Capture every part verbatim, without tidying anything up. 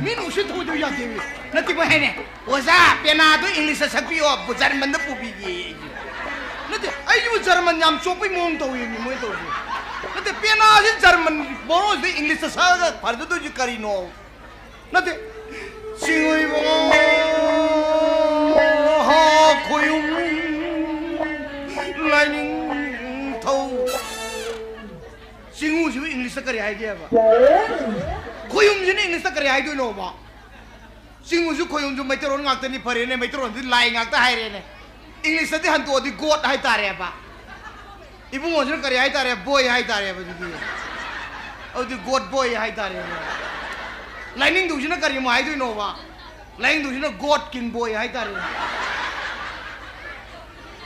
ꯃꯤꯅ ꯎꯁꯤꯠ ꯊꯑꯣꯏꯗꯧ ꯌꯥꯗꯦꯃꯤ꯫ ꯅꯠꯇꯦ ꯃꯣꯏ ꯍꯥꯏꯅꯦ, "ꯑꯣꯖꯥ, ꯄꯦꯅꯥꯗꯣ ꯏꯪꯂꯤꯁꯇ ꯁꯛꯄꯤꯌꯣ, ꯖꯔꯃꯟꯗ ꯄꯨꯕꯤꯒꯦ" ꯑꯩꯁꯦ꯫ ꯅꯠꯇꯦ, ꯑꯩꯁꯤꯕꯨ ꯖꯔꯃꯟ ꯌꯥꯝ ꯆꯣꯞꯄꯩ ꯃꯑꯣꯡ ꯇꯧꯋꯦꯃꯤ ꯃꯣꯏ ꯇꯧꯔꯤꯁꯦ꯫ ꯅꯠꯇꯦ, ꯄꯦꯅꯥꯁꯤ ꯖꯔꯃꯟ ꯃꯔꯣꯟꯁꯤꯗ ꯏꯪꯂꯤꯁꯇ ꯁꯛꯑꯒ ꯐꯔꯗꯣꯏꯁꯤ ꯀꯔꯤꯅꯣ? ꯅꯠꯇꯦ, ꯆꯤꯡꯉꯨꯏꯕꯨꯡꯉꯣ ꯍꯥ ꯈꯣꯌꯨꯝ ꯂꯥꯏꯅꯤꯡꯊꯧ꯫ ꯆꯤꯡꯉꯨꯁꯤꯕꯨ ꯏꯪꯂꯤꯁꯇ ꯀꯔꯤ ꯍꯥꯏꯒꯦꯕ? ꯈꯣꯌꯨꯝꯁꯤꯅ ꯏꯪꯂꯤꯁꯇ ꯀꯔꯤ ꯍꯥꯏꯗꯣꯏꯅꯣꯕ? ꯆꯤꯡꯉꯨꯁꯨ ꯈꯣꯌꯨꯝꯁꯨ ꯃꯩꯇꯩꯔꯣꯟ ꯉꯥꯛꯇꯅꯤ, ꯐꯔꯦꯅꯦ, ꯃꯩꯇꯩꯔꯣꯟꯗꯤ ꯂꯥꯏ ꯉꯥꯛꯇ ꯍꯥꯏꯔꯦꯅꯦ꯫ ꯏꯪꯂꯤꯁꯇꯗꯤ ꯍꯟꯇꯣꯛꯑꯗꯤ God ꯍꯥꯏꯇꯥꯔꯦꯕ꯫ ꯏꯕꯨꯡꯉꯣꯁꯤꯅ ꯀꯔꯤ ꯍꯥꯏꯇꯥꯔꯦ? Boy ꯍꯥꯏꯇꯥꯔꯦꯕ ꯑꯗꯨꯗꯤ꯫ ꯑꯗꯨꯗꯤ God boy ꯍꯥꯏꯇꯥꯔꯦꯕ꯫ ꯂꯥꯏꯅꯤꯡꯊꯧꯁꯤꯅ ꯀꯔꯤ ꯑꯃꯨꯛ ꯍꯥꯏꯗꯣꯏꯅꯣꯕ? ꯂꯥꯏꯅꯤꯡꯊꯧꯁꯤꯅ God king boy ꯍꯥꯏꯇꯥꯔꯦ꯫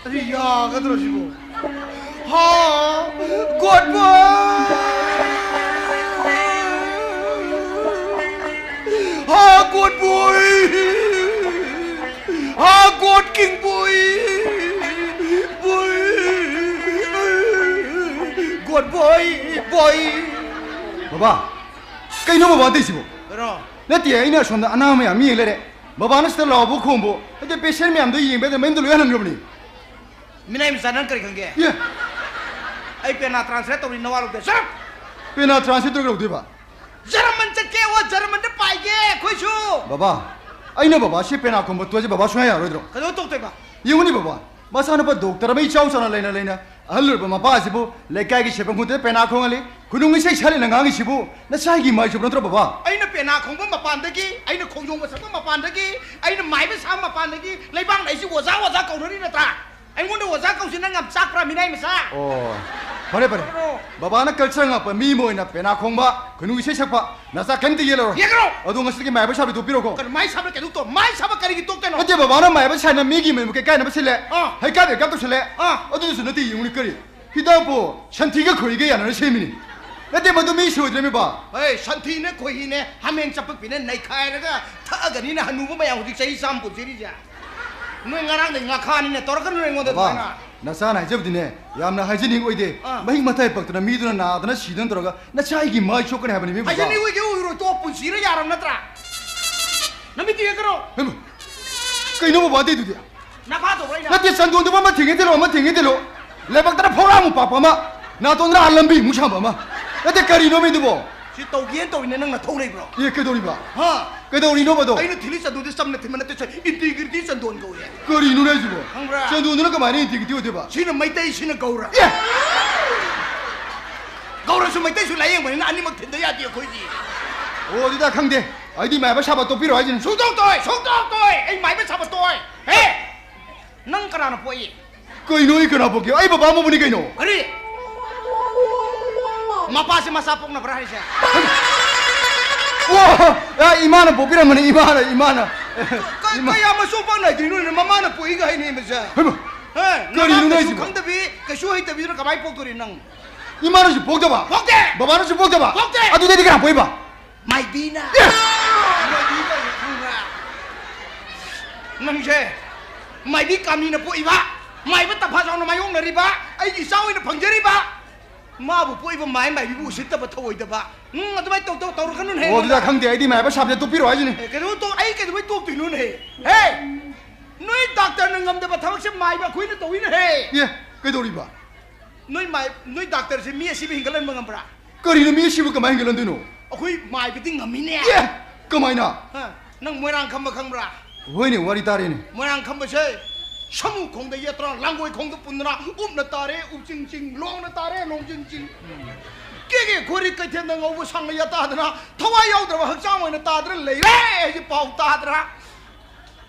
ꯑꯗꯨ ꯌꯥꯒꯗ꯭ꯔꯣ ꯁꯤꯕꯨ? ꯍꯥ, God boy! ꯍꯥ, God boy! ꯍꯥ, God king boy! Boy! God boy, boy! ꯕꯕꯥ, ꯀꯩꯅꯣ ꯕꯕꯥ ꯇꯧꯏꯁꯤꯕꯣ? ꯀꯩꯅꯣ? ꯅꯠꯇꯦ, ꯑꯩꯅ ꯑꯁꯣꯝꯗ ꯑꯅꯥ ꯃꯌꯥꯝ ꯌꯦꯡ ꯂꯩꯔꯦ꯫ ꯕꯕꯥꯅ ꯁꯤꯗ ꯂꯥꯎꯕ ꯈꯣꯡꯕ, ꯅꯠꯇꯦ, patient ꯃꯌꯥꯝꯗꯣ ꯌꯦꯡꯕ ꯌꯥꯗꯦ, ꯃꯌꯨꯝꯗ ꯂꯣꯏ ꯍꯟꯍꯟꯈ꯭ꯔꯕꯅꯤ꯫ ꯃꯤꯅꯥꯏ ꯃꯆꯥ, ꯅꯪ ꯀꯔꯤ ꯈꯪꯒꯦ? ꯑꯦ! ꯑꯩ ꯄꯦꯅꯥ translate ꯇꯧꯔꯤ, ꯅꯋꯥ ꯂꯧꯗꯦ꯫ Shut up! ꯄꯦꯅꯥ translate ꯇꯧꯔꯒ ꯂꯧꯗꯣꯏꯕ? ꯖꯔꯃꯟ ꯆꯠꯀꯦ, ꯑꯣ, ꯖꯔꯃꯟꯗ ꯄꯥꯏꯒꯦ ꯑꯩꯈꯣꯏꯁꯨ꯫ ꯕꯕꯥ, ꯑꯩꯅ ꯕꯕꯥꯁꯤ ꯄꯦꯅꯥ ꯈꯣꯡꯕ ꯇꯣꯛꯑꯁꯤ ꯕꯕꯥ ꯁꯨꯡꯌꯥ ꯌꯥꯔꯣꯏꯗ꯭ꯔꯣ? ꯀꯩꯗꯧ ꯇꯣꯛꯇꯣꯏꯕ? ꯌꯦꯡꯉꯨꯅꯦ ꯕꯕꯥ, ꯃꯆꯥꯅꯨꯄꯥ doctor ꯑꯃ ꯏꯆꯥꯎ ꯆꯥꯎꯅ ꯂꯩꯅ ꯂꯩꯅ ꯑꯍꯜ ꯑꯣꯏꯔꯕ ꯃꯄꯥ ꯑꯁꯤꯕꯨ ꯂꯩꯀꯥꯏꯒꯤ ꯁꯦꯟꯐꯝ ꯈꯨꯟꯗ ꯄꯦꯅꯥ ꯈꯣꯡꯍꯜꯂꯤ, ꯈꯨꯅꯨꯡꯒꯤ ꯏꯁꯩ ꯁꯛꯍꯜꯂꯤꯅ ꯉꯥꯡꯉꯤꯁꯤꯕꯨ ꯅꯆꯥꯒꯤ ꯃꯥꯏ ꯆꯨꯞ ꯅꯠꯇ꯭ꯔꯣ ꯕꯕꯥ? ꯑꯩꯅ ꯄꯦꯅꯥ ꯈꯣꯡꯕ ꯃꯄꯥꯟꯗꯒꯤ, ꯑꯩꯅ ꯈꯣꯡꯖꯣꯝꯕ ꯁꯛꯄ ꯃꯄꯥꯟꯗꯒꯤ, ꯑꯩꯅ ꯃꯥꯏꯕ ꯁꯥꯕ ꯃꯄꯥꯟꯗꯒꯤ, ꯂꯩꯕꯥꯛꯅ ꯑꯩꯁꯤ ꯑꯣꯖꯥ ꯑꯣꯖꯥ ꯀꯧꯅꯔꯤ ꯅꯠꯇ꯭ꯔꯥ? ꯑꯩꯉꯣꯟꯗ ꯑꯣꯖꯥ ꯀꯧꯁꯤ ꯅꯪ ꯌꯥꯝ ꯆꯥꯛꯄ꯭ꯔꯥ, ꯃꯤꯅꯥꯏ ꯃꯆꯥ? ꯑꯣ, ꯐꯔꯦ, ꯐꯔꯦ꯫ ꯐꯔꯦ꯫ ꯕꯕꯥꯅ culture ꯉꯥꯛꯄ ꯃꯤ ꯑꯃ ꯑꯣꯏꯅ ꯄꯦꯅꯥ ꯈꯣꯡꯕ, ꯈꯨꯅꯨꯡ ꯏꯁꯩ ꯁꯛꯄ, ꯅꯆꯥ ꯀꯔꯤꯝꯇ ꯌꯦꯜꯂꯔꯣꯏ꯫ ꯌꯦꯡꯉꯔꯣ! ꯑꯗꯣ ꯉꯁꯤꯗꯒꯤ ꯃꯥꯏꯕ ꯁꯥꯕꯗꯤ ꯇꯣꯛꯄꯤꯔꯣꯀꯣ꯫ ꯀꯩꯅꯣ ꯃꯥꯏ ꯁꯥꯕ ꯀꯩꯗꯧ ꯇꯣ-, ꯃꯥꯏ ꯁꯥꯕ ꯀꯔꯤꯒꯤ ꯇꯣꯛꯇꯣꯏꯅꯣ? ꯅꯠꯇꯦ, ꯕꯕꯥꯅ ꯃꯥꯏꯕ ꯁꯥꯏꯅ ꯃꯤꯒꯤ ꯃꯌꯨꯝ ꯀꯩꯀꯥꯏꯅꯕ ꯁꯤꯜꯂꯦ꯫ ꯑꯥ꯫ ꯍꯩꯀꯥꯞ ꯂꯩꯀꯥꯞ ꯇꯧꯁꯤꯜꯂꯦ꯫ ꯑꯥ꯫ ꯑꯗꯨꯗꯨꯁꯨ ꯅꯠꯇꯦ, ꯌꯦꯡꯉꯨꯅꯦ ꯀꯔꯤ꯫ ꯍꯤꯗꯥꯛꯄꯨ ꯁꯟꯊꯤꯒ ꯈꯣꯏꯍꯤꯒ ꯌꯥꯅꯔ ꯁꯦꯝꯃꯤꯅꯤ꯫ ꯅꯠꯇꯦ, ꯃꯗꯨ ꯃꯤ ꯁꯣꯏꯗ꯭ꯔꯃꯤꯕ꯫ ꯍꯩ, ꯁꯟꯊꯤꯅꯦ ꯈꯣꯏꯍꯤꯅꯦ ꯍꯥꯃꯦꯡ ꯆꯄꯛꯄꯤꯅꯦ ꯅꯩꯈꯥꯏꯔꯒ ꯊꯛꯑꯒꯅꯤꯅꯦ ꯍꯅꯨꯕ ꯃꯌꯥꯝ ꯍꯧꯖꯤꯛ ꯆꯍꯤ ꯆꯥꯝ ꯄꯨꯟꯁꯤꯔꯤꯁꯦ꯫ ꯅꯣꯏ ꯉꯔꯥꯡꯗꯩ ꯉꯥꯈꯥꯅꯤꯅꯦ, ꯇꯧꯔꯛꯀꯅꯨ ꯑꯩꯉꯣꯟꯗ ꯕꯕꯥ, ꯑꯗꯨꯃꯥꯏꯅ꯫ ꯅꯆꯥꯅ ꯍꯥꯏꯖꯕꯗꯤꯅꯦ, ꯌꯥꯝꯅ ꯍꯥꯏꯖꯅꯤꯡ ꯑꯣꯏꯗꯦ꯫ ꯑꯥ꯫ ꯃꯍꯤꯛ ꯃꯇꯥꯏ ꯄꯛꯇꯅ ꯃꯤꯗꯨꯅ ꯅꯥꯗꯅ ꯁꯤꯗꯅ ꯇꯧꯔꯒ ꯅꯆꯥ ꯑꯩꯒꯤ ꯃꯥꯏ ꯁꯣꯛꯀꯅꯤ ꯍꯥꯏꯕꯅꯤ, ꯃꯤ ꯕꯕꯥ꯫ ꯍꯥꯏꯖꯅꯤꯡ ꯑꯣꯏꯗꯦ, ꯑꯣꯏꯔꯣꯏ, ꯇꯣꯛ, ꯄꯨꯟꯁꯤꯔ ꯌꯥꯔꯕ ꯅꯠꯇ꯭ꯔꯥ? ꯅꯃꯤꯠꯇꯨ ꯌꯦꯡꯈ꯭ꯔꯣ꯫ ꯍꯩꯃꯥ, ꯀꯩꯅꯣ ꯕꯕꯥ ꯑꯇꯩꯗꯨꯗꯤ? ꯅꯐꯥꯗꯧꯕ꯭ꯔꯥ ꯑꯩꯅ? ꯅꯠꯇꯦ, ꯆꯟꯗꯣꯟꯗꯨꯕ ꯑꯃ ꯊꯦꯡꯉꯦ ꯊꯦꯜꯂꯣ, ꯑꯃ ꯊꯦꯡꯉꯦ ꯊꯦꯜꯂꯣ꯫ ꯂꯥꯏꯕꯛꯇꯅ ꯐꯧꯔꯥꯃꯨꯛ ꯄꯥꯛꯄ ꯑꯃ, ꯅꯥꯇꯣꯟꯗꯅ ꯑꯥ ꯂꯝꯕꯤꯃꯨꯛ ꯁꯥꯡꯕ ꯑꯃ꯫ ꯅꯠꯇꯦ, ꯀꯔꯤꯅꯣ ꯃꯤꯗꯨꯕꯣ? ꯁꯤ ꯇꯧꯒꯦꯅ ꯇꯧꯔꯤꯅꯦ, ꯅꯪ ꯅꯊꯧ ꯂꯩꯕ꯭ꯔꯣ? ꯑꯦ, ꯀꯩꯗꯧꯔꯤꯕ? ꯍꯥ? ꯀꯩꯗꯧꯔꯤꯅꯣꯕ ꯑꯗꯣ? ꯑꯩꯅ ꯊꯤꯜꯂꯤ ꯆꯟꯗꯣꯟꯗꯤ ꯆꯝꯅ ꯊꯤꯟꯕ ꯅꯠꯇꯦ, ꯁꯦ, integrity ꯆꯟꯗꯣꯟ ꯀꯧꯔꯦ꯫ ꯀꯔꯤꯅꯣꯅꯦ ꯍꯥꯏꯁꯤꯕꯣ? ꯈꯪꯕ꯭ꯔꯥ? ꯆꯟꯗꯣꯟꯗꯨꯅ ꯀꯃꯥꯏꯅ integrity ꯑꯣꯏꯗꯣꯏꯕ? ꯁꯤꯅ ꯃꯩꯇꯩ, ꯁꯤꯅ ꯒꯧꯔ꯫ ꯑꯦ! ꯒꯧꯔꯁꯨ ꯃꯩꯇꯩꯁꯨ ꯂꯥꯏꯌꯦꯡꯕꯅꯤꯅ ꯑꯅꯤꯃꯛ ꯊꯤꯟꯗ ꯌꯥꯗꯦ ꯑꯩꯈꯣꯏꯗꯤ꯫ ꯑꯣ, ꯑꯗꯨꯗ ꯈꯪꯗꯦ꯫ ꯑꯩꯗꯤ ꯃꯥꯏꯕ ꯁꯥꯕ ꯇꯣꯛꯄꯤꯔꯣ ꯍꯥꯏꯁꯤꯅꯤ꯫ ꯁꯨꯡꯇꯣꯛ ꯇꯣꯛꯑꯣꯏ, ꯁꯨꯡꯇꯣꯛ ꯇꯣꯛꯑꯣꯏ꯫ ꯑꯩ ꯃꯥꯏꯕ ꯁꯥꯕ ꯇꯣꯛꯑꯣꯏ꯫ ꯍꯦ! ꯅꯪ ꯀꯅꯥꯅ ꯄꯣꯛꯏ? ꯀꯩꯅꯣ, ꯑꯩ ꯀꯅꯥ ꯄꯣꯛꯀꯦ? ꯑꯩ ꯕꯕꯥ ꯑꯃꯕꯨꯅꯤ ꯀꯩꯅꯣ꯫ ꯀꯔꯤ? ꯃꯄꯥꯁꯦ ꯃꯆꯥ ꯄꯣꯛꯅꯕ꯭ꯔꯥ ꯍꯥꯏꯁꯦ? ꯋꯥ! ꯑ, ꯏꯃꯥꯅ ꯄꯣꯛꯄꯤꯔꯝꯕꯅꯤ, ꯏꯃꯥꯅ, ꯏꯃꯥꯅ꯫ ꯀ-, ꯏꯃꯥ꯫ ꯀꯌꯥ ꯃꯆꯥ ꯄꯣꯛꯅꯗ꯭ꯔꯤꯅꯣꯅꯦ? ꯃꯃꯥꯅ ꯄꯣꯛꯏꯒ ꯍꯥꯏꯅꯩ ꯃꯁꯦ꯫ ꯍꯩꯃꯥ! ꯍꯦ, ꯀꯔꯤꯅꯣ ꯅꯃꯥ ꯀꯩꯁꯨ ꯍꯥꯏꯁꯤꯕꯣ? ꯈꯪꯗꯕꯤ, ꯀꯩꯁꯨ ꯍꯩꯇꯕꯤꯗꯨꯅ ꯀꯃꯥꯏꯅ ꯄꯣꯛꯇꯣꯔꯤ ꯅꯪ? ꯏꯃꯥꯅꯁꯨ ꯄꯣꯛꯇꯕ? ꯄꯣꯛꯇꯦ! ꯕꯕꯥꯅꯁꯨ ꯄꯣꯛꯇꯕ? ꯄꯣꯛꯇꯦ! ꯑꯗꯨꯗꯩꯗꯤ ꯀꯅꯥ ꯄꯣꯛꯏꯕ? ꯃꯥꯏꯕꯤꯅ꯫ ꯑꯦ! ꯃꯥꯏꯕꯤ ꯀꯧꯏ ꯈꯪꯕ꯭ꯔꯥ? ꯅꯪꯁꯦ ꯃꯥꯏꯕꯤ ꯀꯥꯃꯤꯅ ꯄꯣꯛꯏꯕ, ꯃꯥꯏꯕ ꯇꯝꯐꯥ ꯆꯥꯎꯅ ꯃꯥꯌꯣꯛꯅꯔꯤꯕ, ꯑꯩꯒꯤ ꯏꯆꯥ ꯑꯣꯏꯅ ꯐꯪꯖꯔꯤꯕ, ꯃꯥꯕꯨ ꯄꯣꯛꯏꯕ ꯃꯥꯏ ꯃꯥꯏꯕꯤꯕꯨ ꯎꯁꯤꯠꯇꯕ ꯊꯧꯑꯣꯏꯗꯕ꯫ ꯎꯝ, ꯑꯗꯨꯃꯥꯏꯅ ꯇꯧ-, ꯇꯧ-, ꯇꯧꯔꯛꯀꯅꯨꯅꯦ꯫ ꯑꯣ, ꯑꯗꯨꯗ ꯈꯪꯗꯦ, ꯑꯩꯗꯤ ꯃꯥꯏꯕ ꯁꯥꯕꯁꯦ ꯇꯣꯛꯄꯤꯔꯣ ꯍꯥꯏꯁꯤꯅꯤ꯫ ꯑꯦ, ꯀꯩꯗꯧ ꯇꯣꯛ-, ꯑꯩ ꯀꯩꯗꯧꯕꯩ ꯇꯣꯛꯇꯣꯏꯅꯣꯅꯦ? ꯍꯦ! ꯅꯣꯏ ꯗꯥꯛꯇꯔꯅ ꯉꯝꯗꯕ ꯊꯕꯛꯁꯦ ꯃꯥꯏꯕ ꯑꯩꯈꯣꯏꯅ ꯇꯧꯏꯅꯦꯍꯦ꯫ ꯑꯦ, ꯀꯩꯗꯧꯔꯤꯕ? ꯅꯣꯏ ꯃꯥꯏ-, ꯅꯣꯏ ꯗꯥꯛꯇꯔꯁꯦ ꯃꯤ ꯑꯁꯤꯕ ꯍꯤꯡꯒꯠꯍꯟꯕ ꯉꯝꯕ꯭ꯔꯥ? ꯀꯔꯤꯅꯣ, ꯃꯤ ꯑꯁꯤꯕꯨ ꯀꯃꯥꯏꯅ ꯍꯤꯡꯒꯠꯍꯟꯗꯣꯏꯅꯣ? ꯑꯩꯈꯣꯏ ꯃꯥꯏꯕꯗꯤ ꯉꯝꯃꯤꯅꯦ꯫ ꯑꯦ! ꯀꯃꯥꯏꯅ? ꯍꯥ? ꯅꯪ ꯃꯣꯏꯔꯥꯡ ꯈꯝꯕ ꯈꯪꯕ꯭ꯔꯥ? ꯍꯣꯏꯅꯦ, ꯋꯥꯔꯤ ꯇꯥꯔꯦꯅꯦ꯫ ꯃꯣꯏꯔꯥꯡ ꯈꯝꯕꯁꯦ ꯁꯃꯨ ꯈꯣꯡꯗ ꯌꯦꯠꯇ꯭ꯔꯥ, ꯂꯥꯡꯒꯣꯏ ꯈꯣꯡꯗ ꯄꯨꯟꯗ꯭ꯔꯥ, ꯎꯞꯅ ꯇꯥꯔꯦ, ꯎꯞꯆꯤꯡ ꯆꯤꯡ, ꯂꯣꯡꯅ ꯇꯥꯔꯦ, ꯂꯣꯡꯖꯤꯡ ꯆꯤꯡ꯫ ꯀꯦꯒꯦ ꯈꯣꯔꯤ ꯀꯩꯊꯦꯜꯗ ꯉꯧꯕ ꯁꯥꯡꯅ ꯌꯥꯇꯥꯗꯅ ꯊꯋꯥꯏ ꯌꯥꯎꯗ꯭ꯔꯕ ꯍꯛꯆꯥꯡ ꯑꯣꯏꯅ ꯇꯥꯗꯅ ꯂꯩꯔꯦ ꯍꯥꯏꯁꯦ ꯄꯥꯎ ꯇꯥꯗ꯭ꯔꯥ?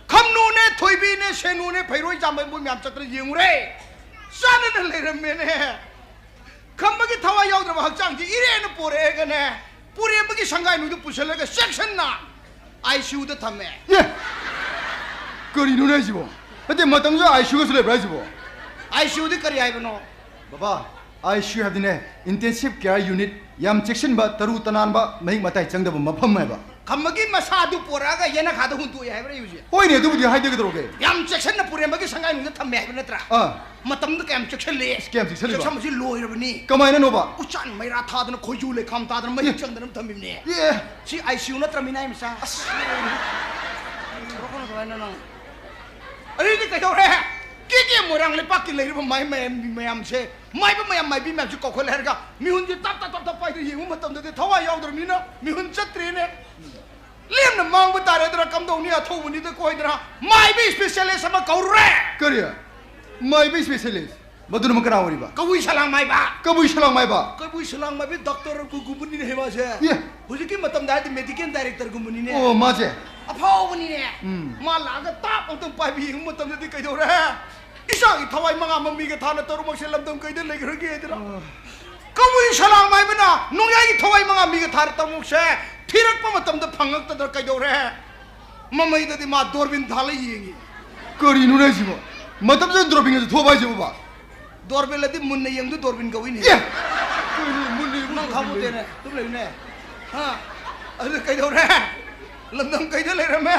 ꯈꯝꯅꯨꯅꯦ, ꯊꯣꯏꯕꯤꯅꯦ, ꯁꯦꯅꯨꯅꯦ, ꯐꯩꯔꯣꯏ ꯆꯥꯝꯕ ꯃꯣꯏ ꯃꯌꯥꯝ ꯆꯠꯇꯅ ꯌꯦꯡꯉꯨꯔꯦ꯫ ꯆꯥꯟꯅꯅ ꯂꯩꯔꯝꯃꯦꯅꯦ꯫ ꯈꯝꯕꯒꯤ ꯊꯋꯥꯏ ꯌꯥꯎꯗ꯭ꯔꯕ ꯍꯛꯆꯥꯡꯁꯤ ꯏꯔꯦꯅ ꯄꯣꯔꯛꯑꯒꯅꯦ, ꯄꯨꯔꯦꯝꯕꯒꯤ ꯁꯪꯒꯥꯏ ꯅꯨꯡꯗꯨ ꯄꯨꯁꯜꯂꯒ ꯆꯦꯛꯁꯤꯟꯅ ꯑꯥꯏ ꯁꯤ ꯌꯨꯗ ꯊꯝꯃꯦ꯫ ꯑꯦ! ꯀꯔꯤꯅꯣꯅꯦ ꯍꯥꯏꯁꯤꯕꯣ? ꯅꯠꯇꯦ, ꯃꯇꯝꯗꯨꯗ ꯑꯥꯏ ꯁꯤ ꯌꯨꯒꯁꯨ ꯂꯩꯕ꯭ꯔꯥ ꯍꯥꯏꯁꯤꯕꯣ? ꯑꯥꯏ ꯁꯤ ꯌꯨꯗꯤ ꯀꯔꯤ ꯍꯥꯏꯕꯅꯣ? ꯕꯕꯥ, ꯑꯥꯏ ꯁꯤ ꯌꯨ ꯍꯥꯏꯕꯗꯤꯅꯦ, Intensive Care Unit, ꯌꯥꯝ ꯆꯦꯛꯁꯤꯟꯕ, ꯇꯔꯨ ꯇꯅꯥꯟꯕ, ꯃꯍꯤꯛ ꯃꯇꯥꯏ ꯆꯪꯗꯕ ꯃꯐꯝ ꯍꯥꯏꯕ꯫ ꯈꯝꯕꯒꯤ ꯃꯁꯥꯗꯨ ꯄꯣꯔꯛꯑꯒ ꯌꯦꯅꯈꯥꯗ ꯍꯨꯟꯇꯣꯛꯑꯦ ꯍꯥꯏꯕ꯭ꯔꯥ ꯑꯩ ꯍꯧꯖꯤꯛ? ꯍꯣꯏꯅꯦ, ꯑꯗꯨꯕꯨꯗꯤ ꯍꯥꯏꯗꯒꯗꯧꯔꯒꯦ꯫ ꯌꯥꯝ ꯆꯦꯛꯁꯤꯟꯅ ꯄꯨꯔꯦꯝꯕꯒꯤ ꯁꯪꯒꯥꯏꯅꯨꯡꯗ ꯊꯝꯃꯦ ꯍꯥꯏꯕ ꯅꯠꯇ꯭ꯔꯥ? ꯑꯥ꯫ ꯃꯇꯝꯗ ꯀꯌꯥꯝ ꯆꯦꯛꯁꯤꯜꯂꯤ? ꯑꯁ, ꯀꯌꯥꯝ ꯆꯦꯛꯁꯤꯜꯂꯤꯕ? ꯆꯦꯛꯁꯤꯟꯕꯁꯤ ꯂꯣꯏꯔꯕꯅꯤ꯫ ꯀꯃꯥꯏꯅꯅꯣꯕ? ꯎꯆꯥꯟ ꯃꯩꯔꯥ ꯊꯥꯗꯅ, ꯈꯣꯏꯖꯨ ꯂꯩꯈꯥꯝ ꯇꯥꯗꯅ, ꯃꯍꯤꯛ ꯑꯦ꯫ ꯆꯪꯗꯅ ꯊꯝꯃꯤꯕꯅꯦ꯫ ꯑꯦ꯫ ꯁꯤ ICU ꯅꯠꯇ꯭ꯔ, ꯃꯤꯅꯥꯏ ꯃꯆꯥ? ꯑꯁ꯫ ꯊꯣꯔꯛꯀꯅꯨ ꯑꯗꯨꯃꯥꯏꯅ ꯅꯪ꯫ ꯑꯗꯨꯗꯤ ꯀꯩꯗꯧꯔꯦ? ꯀꯦ ꯀꯦ ꯃꯣꯏꯔꯥꯡ ꯂꯩꯄꯥꯛꯀꯤ ꯂꯩꯔꯤꯕ ꯃꯥꯏ ꯃꯌꯥꯝ, ꯃꯌꯥꯝꯁꯦ, ꯃꯥꯏꯕ ꯃꯌꯥꯝ, ꯃꯥꯏꯕꯤ ꯃꯌꯥꯝꯁꯦ ꯀꯧꯈꯠꯂꯦ ꯍꯥꯏꯔꯒ ꯃꯤꯍꯨꯟꯁꯦ ꯇꯞ ꯇꯞ ꯇꯞ ꯇꯞ ꯄꯥꯏꯗ ꯌꯦꯡꯕ ꯃꯇꯝꯗꯗꯤ ꯊꯋꯥꯏ ꯌꯥꯎꯗ꯭ꯔꯕꯅꯤꯅ ꯃꯤꯍꯨꯟ ꯆꯠꯇ꯭ꯔꯦꯅꯦ꯫ ꯂꯦꯝꯅ ꯃꯥꯡꯕ ꯇꯥꯔꯦꯗꯅ ꯀꯝꯗꯧꯅꯤ? ꯑꯊꯧꯕꯅꯤꯗ ꯀꯣꯏꯗꯅ ꯃꯥꯏꯕ specialist ꯑꯃ ꯀꯧꯔꯨꯔꯦ꯫ ꯀꯔꯤ? ꯃꯥꯏꯕ specialist? ꯃꯗꯨꯅ ꯑꯃꯨꯛ ꯀꯅꯥ ꯑꯣꯏꯔꯤꯕ? ꯀꯕꯨꯏ ꯁꯂꯥꯡ ꯃꯥꯏꯕ꯫ ꯀꯕꯨꯏ ꯁꯂꯥꯡ ꯃꯥꯏꯕ? ꯀꯕꯨꯏ ꯁꯂꯥꯡ ꯃꯥꯏꯕ doctor ꯒꯨꯝꯕꯅꯤꯅꯦ ꯍꯦ ꯃꯥꯁꯦ꯫ ꯑꯦ꯫ ꯍꯧꯖꯤꯛꯀꯤ ꯃꯇꯝꯗ ꯍꯥꯏꯗꯤ medical director ꯒꯨꯝꯕꯅꯤꯅꯦ꯫ ꯑꯣ, ꯃꯥꯁꯦ? ꯑꯐꯥꯎꯕꯅꯤꯅꯦ꯫ ꯎꯝ꯫ ꯃꯥ ꯂꯥꯛꯑꯒ ꯇꯥꯞ ꯑꯝꯇꯪ ꯄꯥꯏꯕ ꯌꯦꯡꯕ ꯃꯇꯝꯗꯗꯤ ꯀꯩꯗꯧꯔꯦ? ꯏꯆꯥꯒꯤ ꯊꯋꯥꯏ ꯃꯉꯥ ꯑꯃ ꯃꯤꯒ ꯊꯥꯅ ꯇꯔꯨꯛꯃꯛꯁꯦ ꯂꯝꯗꯝ ꯀꯩꯗ ꯂꯩꯈ꯭ꯔꯒꯦ ꯍꯥꯏꯗꯅ꯫ ꯑꯥ꯫ ꯀꯕꯨꯏ ꯁꯂꯥꯡ ꯃꯥꯏꯕꯅ ꯅꯣꯡꯌꯥꯏꯒꯤ ꯊꯋꯥꯏ ꯃꯉꯥ ꯃꯤꯒ ꯊꯥꯅ ꯇꯔꯨꯛꯃꯛꯁꯦ ꯊꯤꯔꯛꯄ ꯃꯇꯝꯗ ꯐꯪꯉꯛꯇꯗꯅ ꯀꯩꯗꯧꯔꯦ? ꯃꯃꯩꯗꯗꯤ ꯃꯥ ꯗꯣꯔꯕꯤꯟ ꯊꯥꯜꯂ ꯌꯦꯡꯉꯤ꯫ ꯀꯔꯤꯅꯣꯅꯦ ꯍꯥꯏꯁꯤꯕꯣ? ꯃꯇꯝꯁꯤꯗ ꯗꯣꯔꯕꯤꯟꯒꯁꯨ ꯊꯣꯛꯑꯕ ꯍꯥꯏꯁꯤꯕꯣ, ꯕꯕꯥ? ꯗꯣꯔꯕꯤꯟ ꯑꯗꯤ ꯃꯨꯟꯅ ꯌꯦꯡꯗꯨ ꯗꯣꯔꯕꯤꯟ ꯀꯧꯏꯅꯦ꯫ ꯑꯦ! ꯀꯔꯤꯅꯣ ꯃꯨꯟꯅ ꯌꯦꯡꯗꯨ ꯅꯪ ꯗꯣꯔꯕꯤꯟ ꯈꯪꯄꯣꯠꯇꯦꯅꯦ꯫ ꯂꯩ? ꯇꯨꯝ ꯂꯩꯌꯨꯅꯦ꯫ ꯍꯥ? ꯑꯗꯨ ꯀꯩꯗꯧꯔꯦ? ꯂꯝꯗꯝ ꯀꯩꯗ ꯂꯩꯔꯝꯃꯦ?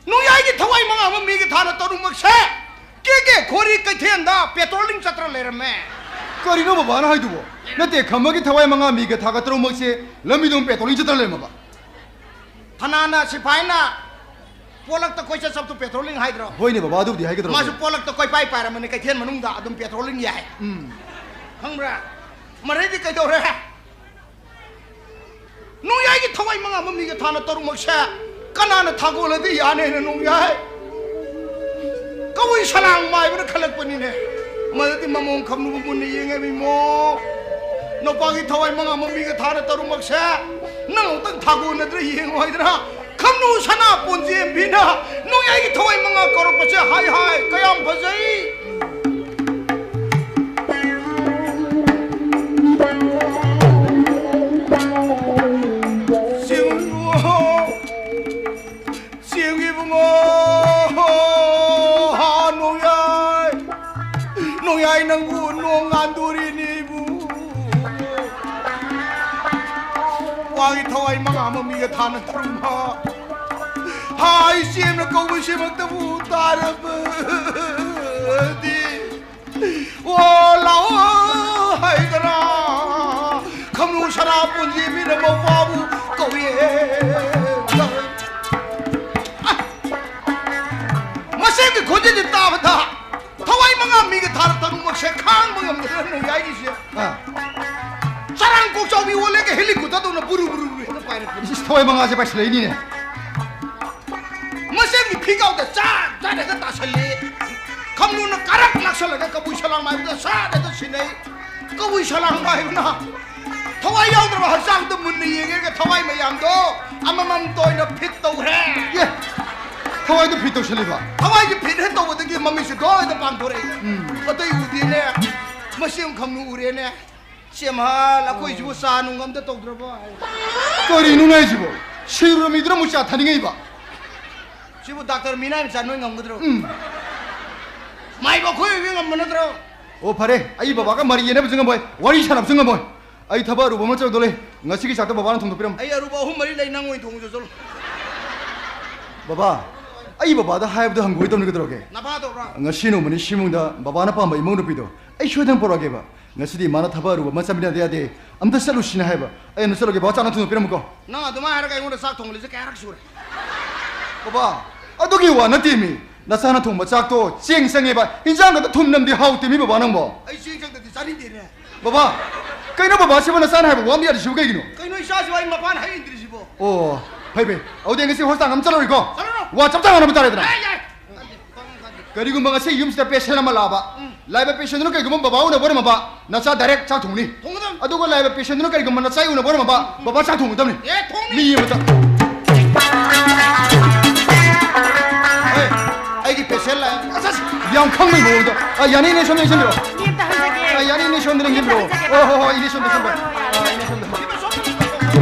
ꯅꯣꯡꯌꯥꯏꯒꯤ ꯊꯋꯥꯏ ꯃꯉꯥ ꯑꯃ ꯃꯤꯒ ꯊꯥꯅ ꯇꯔꯨꯛꯃꯛꯁꯦ ꯀꯦ ꯀꯦ ꯈꯣꯔꯤ ꯀꯩꯊꯦꯜꯗ patrolling ꯆꯠꯇ꯭ꯔ ꯂꯩꯔꯝꯃꯦ꯫ ꯀꯔꯤꯅꯣ ꯕꯕꯥꯅ ꯍꯥꯏꯗꯨꯕꯣ? ꯅꯠꯇꯦ, ꯈꯝꯕꯒꯤ ꯊꯋꯥꯏ ꯃꯉꯥ ꯃꯤꯒ ꯊꯥꯒ ꯇꯔꯨꯛꯃꯛꯁꯦ ꯂꯝꯕꯤꯗ ꯑꯃꯨꯛ patrolling ꯆꯠꯇ꯭ꯔ ꯂꯩꯔꯝꯃꯕ? ꯐꯅꯥꯅ ꯁꯤꯐꯥꯏꯅ ꯄꯣꯂꯛꯇ ꯀꯣꯏꯆꯠ ꯆꯠꯄꯗꯨ patrolling ꯍꯥꯏꯗ꯭ꯔꯣ? ꯍꯣꯏꯅꯦ ꯕꯕꯥ, ꯑꯗꯨꯕꯨꯗꯤ ꯍꯥꯏꯒꯗ꯭ꯔꯣ? ꯃꯥꯁꯨ ꯄꯣꯂꯛꯇ ꯀꯣꯏꯄꯥꯏ ꯄꯥꯏꯔꯝꯕꯅꯤ, ꯀꯩꯊꯦꯜ ꯃꯅꯨꯡꯗ ꯑꯗꯨꯝ patrolling ꯌꯥꯏ꯫ ꯎꯝ꯫ ꯈꯪꯕ꯭ꯔꯥ? ꯃꯔꯩꯗꯤ ꯀꯩꯗꯧꯔꯦ? ꯅꯣꯡꯌꯥꯏꯒꯤ ꯊꯋꯥꯏ ꯃꯉꯥ ꯑꯃ ꯃꯤꯒ ꯊꯥꯅ ꯇꯔꯨꯛꯃꯛꯁꯦ ꯀꯅꯥꯅ ꯊꯥꯒꯣꯜꯂꯗꯤ ꯌꯥꯅꯦꯅ ꯅꯣꯡꯌꯥꯏ? ꯀꯕꯨꯏ ꯁꯂꯥꯡ ꯃꯥꯏꯕꯅ ꯈꯜꯂꯛꯄꯅꯤꯅꯦ꯫ ꯃꯗꯨꯗꯤ ꯃꯃꯣꯡ ꯈꯝꯅꯨꯕ ꯃꯨꯟꯅ ꯌꯦꯡꯉꯦ ꯏꯃꯣ꯫ ꯅꯨꯄꯥꯒꯤ ꯊꯋꯥꯏ ꯃꯉꯥ ꯑꯃ ꯃꯤꯒ ꯊꯥꯅ ꯇꯔꯨꯛꯃꯛꯁꯦ ꯅꯪ ꯑꯃꯨꯛꯇꯪ ꯊꯥꯒꯣꯟꯅꯗ꯭ꯔꯥ ꯌꯦꯡꯉꯣ ꯍꯥꯏꯗꯅ ꯈꯝꯅꯨ ꯁꯅꯥ ꯄꯣꯟꯖꯦꯝꯕꯤꯅ ꯅꯣꯡꯌꯥꯏꯒꯤ ꯊꯋꯥꯏ ꯃꯉꯥ ꯀꯧꯔꯛꯄꯁꯦ ꯍꯥꯏ ꯍꯥꯏ ꯀꯌꯥꯝ ꯐꯖꯩ꯫ ꯆꯦꯡ ꯏꯕꯨꯡꯉꯣ, ꯆꯦꯡ ꯏꯕꯨꯡꯉꯣ, ꯍꯥ, ꯅꯣꯡꯌꯥꯏ, ꯅꯣꯡꯌꯥꯏ ꯅꯪꯕꯨ ꯅꯣꯡ ꯉꯥꯟꯗꯣꯔꯤꯅꯤ ꯏꯕꯨꯡꯉꯣ꯫ ꯃꯥꯒꯤ ꯊꯋꯥꯏ ꯃꯉꯥ ꯑꯃ ꯃꯤꯒ ꯊꯥꯅ ꯊꯝꯃ, ꯍꯥꯏ ꯆꯦꯝꯅ ꯀꯧꯕꯁꯤꯃꯛꯇꯕꯨ ꯇꯥꯔꯕꯗꯤ, ꯑꯣ ꯂꯥꯛꯑꯣ ꯍꯥꯏꯗꯅ ꯈꯝꯂꯨ ꯁꯅꯥ ꯄꯨꯟꯁꯤ ꯃꯤꯅ ꯃꯧꯄꯥꯕꯨ ꯀꯧꯏ꯫ ꯃꯁꯤꯒꯤ ꯈꯣꯟꯖꯦꯜꯁꯤ ꯇꯥꯕꯗ ꯊꯋꯥꯏ ꯃꯉꯥ ꯃꯤꯒ ꯊꯥꯔ ꯇꯔꯨꯛꯃꯛꯁꯦ ꯈꯥꯡꯕ ꯉꯝꯗꯗꯅ ꯅꯣꯡꯌꯥꯏꯒꯤꯁꯦ ꯑꯥ꯫ ꯆꯔꯥꯡ ꯀꯣꯛꯆꯥꯎꯕꯤ ꯑꯣꯜꯂꯦꯒ ꯍꯦꯂꯤꯀꯨꯇꯔꯗꯧꯅ ꯕꯨꯔꯨ ꯕꯨꯔꯨ ꯕꯨꯔꯨ ꯍꯦꯛꯇ ꯄꯥꯏꯔꯛꯄ꯫ ꯏꯁ, ꯊꯋꯥꯏ ꯃꯉꯥꯁꯦ ꯄꯥꯏꯁꯜꯂꯛꯏꯅꯤꯅꯦ꯫ ꯃꯁꯦꯝꯒꯤ ꯐꯤꯒꯥꯎꯗ ꯆꯥ ꯆꯥꯗꯒ ꯇꯥꯁꯜꯂꯤ꯫ ꯈꯝꯂꯨꯅ ꯀꯥꯔꯛ ꯂꯥꯛꯁꯜꯂꯒ ꯀꯕꯨꯏ ꯁꯂꯥꯡ ꯃꯥꯏꯕꯗ ꯆꯥꯗꯒ ꯁꯤꯟꯅꯩ꯫ ꯀꯕꯨꯏ ꯁꯂꯥꯡ ꯃꯥꯏꯕꯅ ꯊꯋꯥꯏ ꯌꯥꯎꯗ꯭ꯔꯕ ꯍꯛꯆꯥꯡꯗꯣ ꯃꯨꯟꯅ ꯌꯦꯡꯉꯒ ꯊꯋꯥꯏ ꯃꯌꯥꯝꯗꯣ ꯑꯃꯃꯝꯇ ꯑꯣꯏꯅ ꯐꯤꯠ ꯇꯧꯈ꯭ꯔꯦ꯫ ꯑꯦ, ꯊꯋꯥꯏꯗꯣ ꯐꯤꯠ ꯇꯧꯁꯜꯂꯤꯕ? ꯊꯋꯥꯏꯁꯦ ꯐꯤꯠ ꯍꯦꯛ ꯇꯧꯕꯗꯒꯤ ꯃꯃꯤꯠꯁꯦ ꯗꯣꯏꯗ ꯄꯥꯡꯊꯣꯔꯛꯏ꯫ ꯎꯝ꯫ ꯑꯇꯩ ꯎꯗꯦꯅꯦ꯫ ꯃꯁꯦꯝ ꯈꯝꯂꯨ ꯎꯔꯦꯅꯦ꯫ ꯆꯦꯝꯍꯥꯜ, ꯑꯩꯈꯣꯏꯁꯤꯕꯨ ꯆꯥ ꯅꯨꯡ ꯑꯝꯇ ꯇꯧꯗ꯭ꯔꯕꯣ? ꯀꯔꯤꯅꯣꯅꯦ ꯍꯥꯏꯁꯤꯕꯣ? ꯁꯤꯔꯨꯔ ꯃꯤꯗꯨꯅ ꯑꯃꯨꯛ ꯆꯥ ꯊꯛꯅꯤꯡꯉꯛꯏꯕ? ꯁꯤꯕꯨ ꯗꯥꯛꯇꯔ ꯃꯤꯅꯥꯏ ꯃꯆꯥ ꯅꯣꯏ ꯉꯝꯒꯗ꯭ꯔꯣ? ꯎꯝ꯫ ꯃꯥꯏꯕ ꯑꯩꯈꯣꯏ ꯑꯣꯏꯕꯤ ꯉꯝꯕ ꯅꯠꯇ꯭ꯔꯣ? ꯑꯣ, ꯐꯔꯦ, ꯑꯩ ꯕꯕꯥꯒ ꯃꯔꯩ ꯌꯦꯠꯅꯕꯁꯨ ꯉꯝꯃꯣꯏ, ꯋꯥꯔꯤ ꯁꯥꯟꯅꯕꯁꯨ ꯉꯝꯃꯣꯏ꯫ ꯑꯩ ꯊꯕꯛ ꯑꯔꯨꯕ ꯑꯃ ꯆꯠꯂꯨꯗꯧ ꯂꯩ꯫ ꯉꯁꯤꯒꯤ ꯆꯥꯛꯇꯣ ꯕꯕꯥꯅ ꯊꯣꯡꯗꯣꯛꯄꯤꯔꯝꯃꯨ꯫ ꯑꯩ ꯑꯔꯨꯕ ꯑꯍꯨꯝ ꯃꯔꯤ ꯂꯩ, ꯅꯪ ꯑꯣꯏꯅ ꯊꯣꯡꯉꯨꯆꯣ, ꯆꯠꯂꯣ꯫ ꯕꯕꯥ, ꯑꯩ ꯕꯕꯥꯗ ꯍꯥꯏꯕꯗꯣ ꯍꯪꯒꯣꯏꯗꯧꯅꯤ, ꯀꯩꯗꯧꯔꯒꯦ? ꯅꯄꯥꯗꯧꯔꯣ? ꯉꯁꯤ ꯅꯣꯡꯃ ꯅꯤꯅꯤ ꯁꯤ ꯏꯃꯨꯡꯗ ꯕꯕꯥꯅ ꯄꯥꯝꯕ ꯏꯃꯧ ꯅꯨꯄꯤꯗꯣ ꯑꯩ ꯁꯣꯏꯗꯅ ꯄꯣꯔꯛꯑꯒꯦꯕ꯫ ꯉꯁꯤꯗꯤ ꯃꯥꯅ ꯊꯕꯛ ꯑꯔꯨꯕ ꯑꯃ ꯆꯠꯃꯤꯟꯅꯗ ꯌꯥꯗꯦ, ꯑꯝꯇ ꯆꯠꯂꯨꯁꯤꯅ ꯍꯥꯏꯕ꯫ ꯑꯩ ꯑꯝꯇ ꯆꯠꯂꯨꯒꯦ, ꯕꯕꯥ, ꯆꯥꯛꯅ ꯊꯨꯅ ꯄꯤꯔꯝꯃꯨꯀꯣ꯫ ꯅꯪ ꯑꯗꯨꯃꯥꯏꯅ ꯍꯥꯏꯔꯒ ꯑꯩꯉꯣꯟꯗ ꯆꯥꯛ ꯊꯣꯡꯍꯜꯂꯤꯁꯦ ꯀꯌꯥꯔꯛ ꯁꯨꯔꯦ? ꯕꯕꯥ, ꯑꯗꯨꯒꯤ ꯋꯥ ꯅꯠꯇꯦꯃꯤ꯫ ꯅꯆꯥꯅ ꯊꯣꯡꯕ ꯆꯥꯛꯇꯣ ꯆꯦꯡ ꯆꯪꯉꯦꯕ, ꯏꯟꯖꯥꯡꯒꯗꯣ ꯊꯨꯝ ꯅꯝꯗꯦ, ꯍꯥꯎꯇꯦꯃꯤ ꯕꯕꯥ ꯅꯪꯕꯣ꯫ ꯑꯩ ꯆꯦꯡ ꯆꯪꯗꯗꯤ ꯆꯥꯅꯤꯡꯗꯦꯅꯦ꯫ ꯕꯕꯥ, ꯀꯩꯅꯣ ꯕꯕꯥ, ꯁꯤꯕꯨ ꯅꯆꯥꯅ ꯍꯥꯏꯕ ꯋꯥ ꯑꯃ ꯌꯥꯗ꯭ꯔꯤꯁꯤꯕꯨ ꯀꯩꯒꯤꯅꯣ? ꯀꯩꯅꯣ ꯏꯆꯥꯁꯤꯕꯨ ꯑꯩ ꯃꯄꯥꯟ ꯍꯩ ꯏꯟꯗ꯭ꯔꯤꯁꯤꯕꯣ? ꯑꯣ, ꯐꯩ ꯐꯩ꯫ ꯑꯗꯨꯗꯤ ꯉꯁꯤ ꯍꯣꯁꯇꯥꯜ ꯑꯃ ꯆꯠꯂꯔꯣꯏꯀꯣ? ꯆꯠꯂꯔꯣꯏ꯫ ꯋꯥ ꯆꯞ ꯆꯥ ꯉꯥꯡꯅꯕ ꯇꯥꯔꯦꯗꯅ꯫ ꯌꯥꯏ, ꯌꯥꯏ꯫ ꯀꯔꯤꯒꯨꯝꯕ ꯉꯁꯤ ꯌꯨꯝꯁꯤꯗ ꯄꯦꯁꯦꯟ ꯑꯃ ꯂꯥꯛꯑꯕ, ꯎꯝ꯫ ꯂꯥꯛꯏꯕ ꯄꯦꯁꯦꯟꯗꯨꯅ ꯀꯔꯤꯒꯨꯝꯕ ꯕꯕꯥ ꯎꯅꯕ ꯑꯣꯏꯔꯝꯃꯕ, ꯅꯆꯥ ꯗꯥꯏꯔꯦꯛ ꯆꯥꯛ ꯊꯣꯡꯅꯤ꯫ ꯊꯣꯡꯒꯗꯕꯅꯤ꯫ ꯑꯗꯨꯒ ꯂꯥꯛꯏꯕ ꯄꯦꯁꯦꯟꯗꯨꯅ ꯀꯔꯤꯒꯨꯝꯕ ꯅꯆꯥ ꯎꯅꯕ ꯑꯣꯏꯔꯝꯃꯕ, ꯕꯕꯥ ꯆꯥꯛ ꯊꯣꯡꯒꯗꯕꯅꯤ꯫ ꯑꯦ, ꯊꯣꯡꯅꯤ꯫ ꯃꯤ ꯑꯃꯇ꯫ ꯑꯦ, ꯑꯩꯒꯤ ꯄꯦꯁꯦꯟ ꯂꯥꯛꯑꯦ꯫ ꯑꯁ, ꯑꯁ, ꯌꯥꯝ ꯈꯪꯕꯩ ꯃꯑꯣꯡꯗ꯫ ꯑ, ꯌꯥꯅꯤ, ꯏꯅꯦ, ꯁꯣꯝꯗ ꯏꯟꯁꯤꯟꯕꯤꯔꯣ꯫ ꯃꯤ ꯑꯝꯇ ꯍꯪꯖꯒꯦ꯫ ꯑ, ꯌꯥꯅꯤ, ꯏꯅꯦ, ꯁꯣꯝꯗ ꯃꯤ ꯑꯝꯇ ꯏꯟꯁꯤꯟꯕꯤꯔꯣ꯫ ꯍꯪꯖꯒꯦ꯫ ꯑꯣ, ꯍꯣ, ꯍꯣ, ꯏꯅꯦ, ꯁꯣꯝꯗ, ꯁꯣꯝꯗ꯫ ꯍꯣꯏ, ꯍꯣꯏ, ꯍꯣꯏ, ꯑ, ꯏꯅꯦ, ꯁꯣꯝꯗ꯫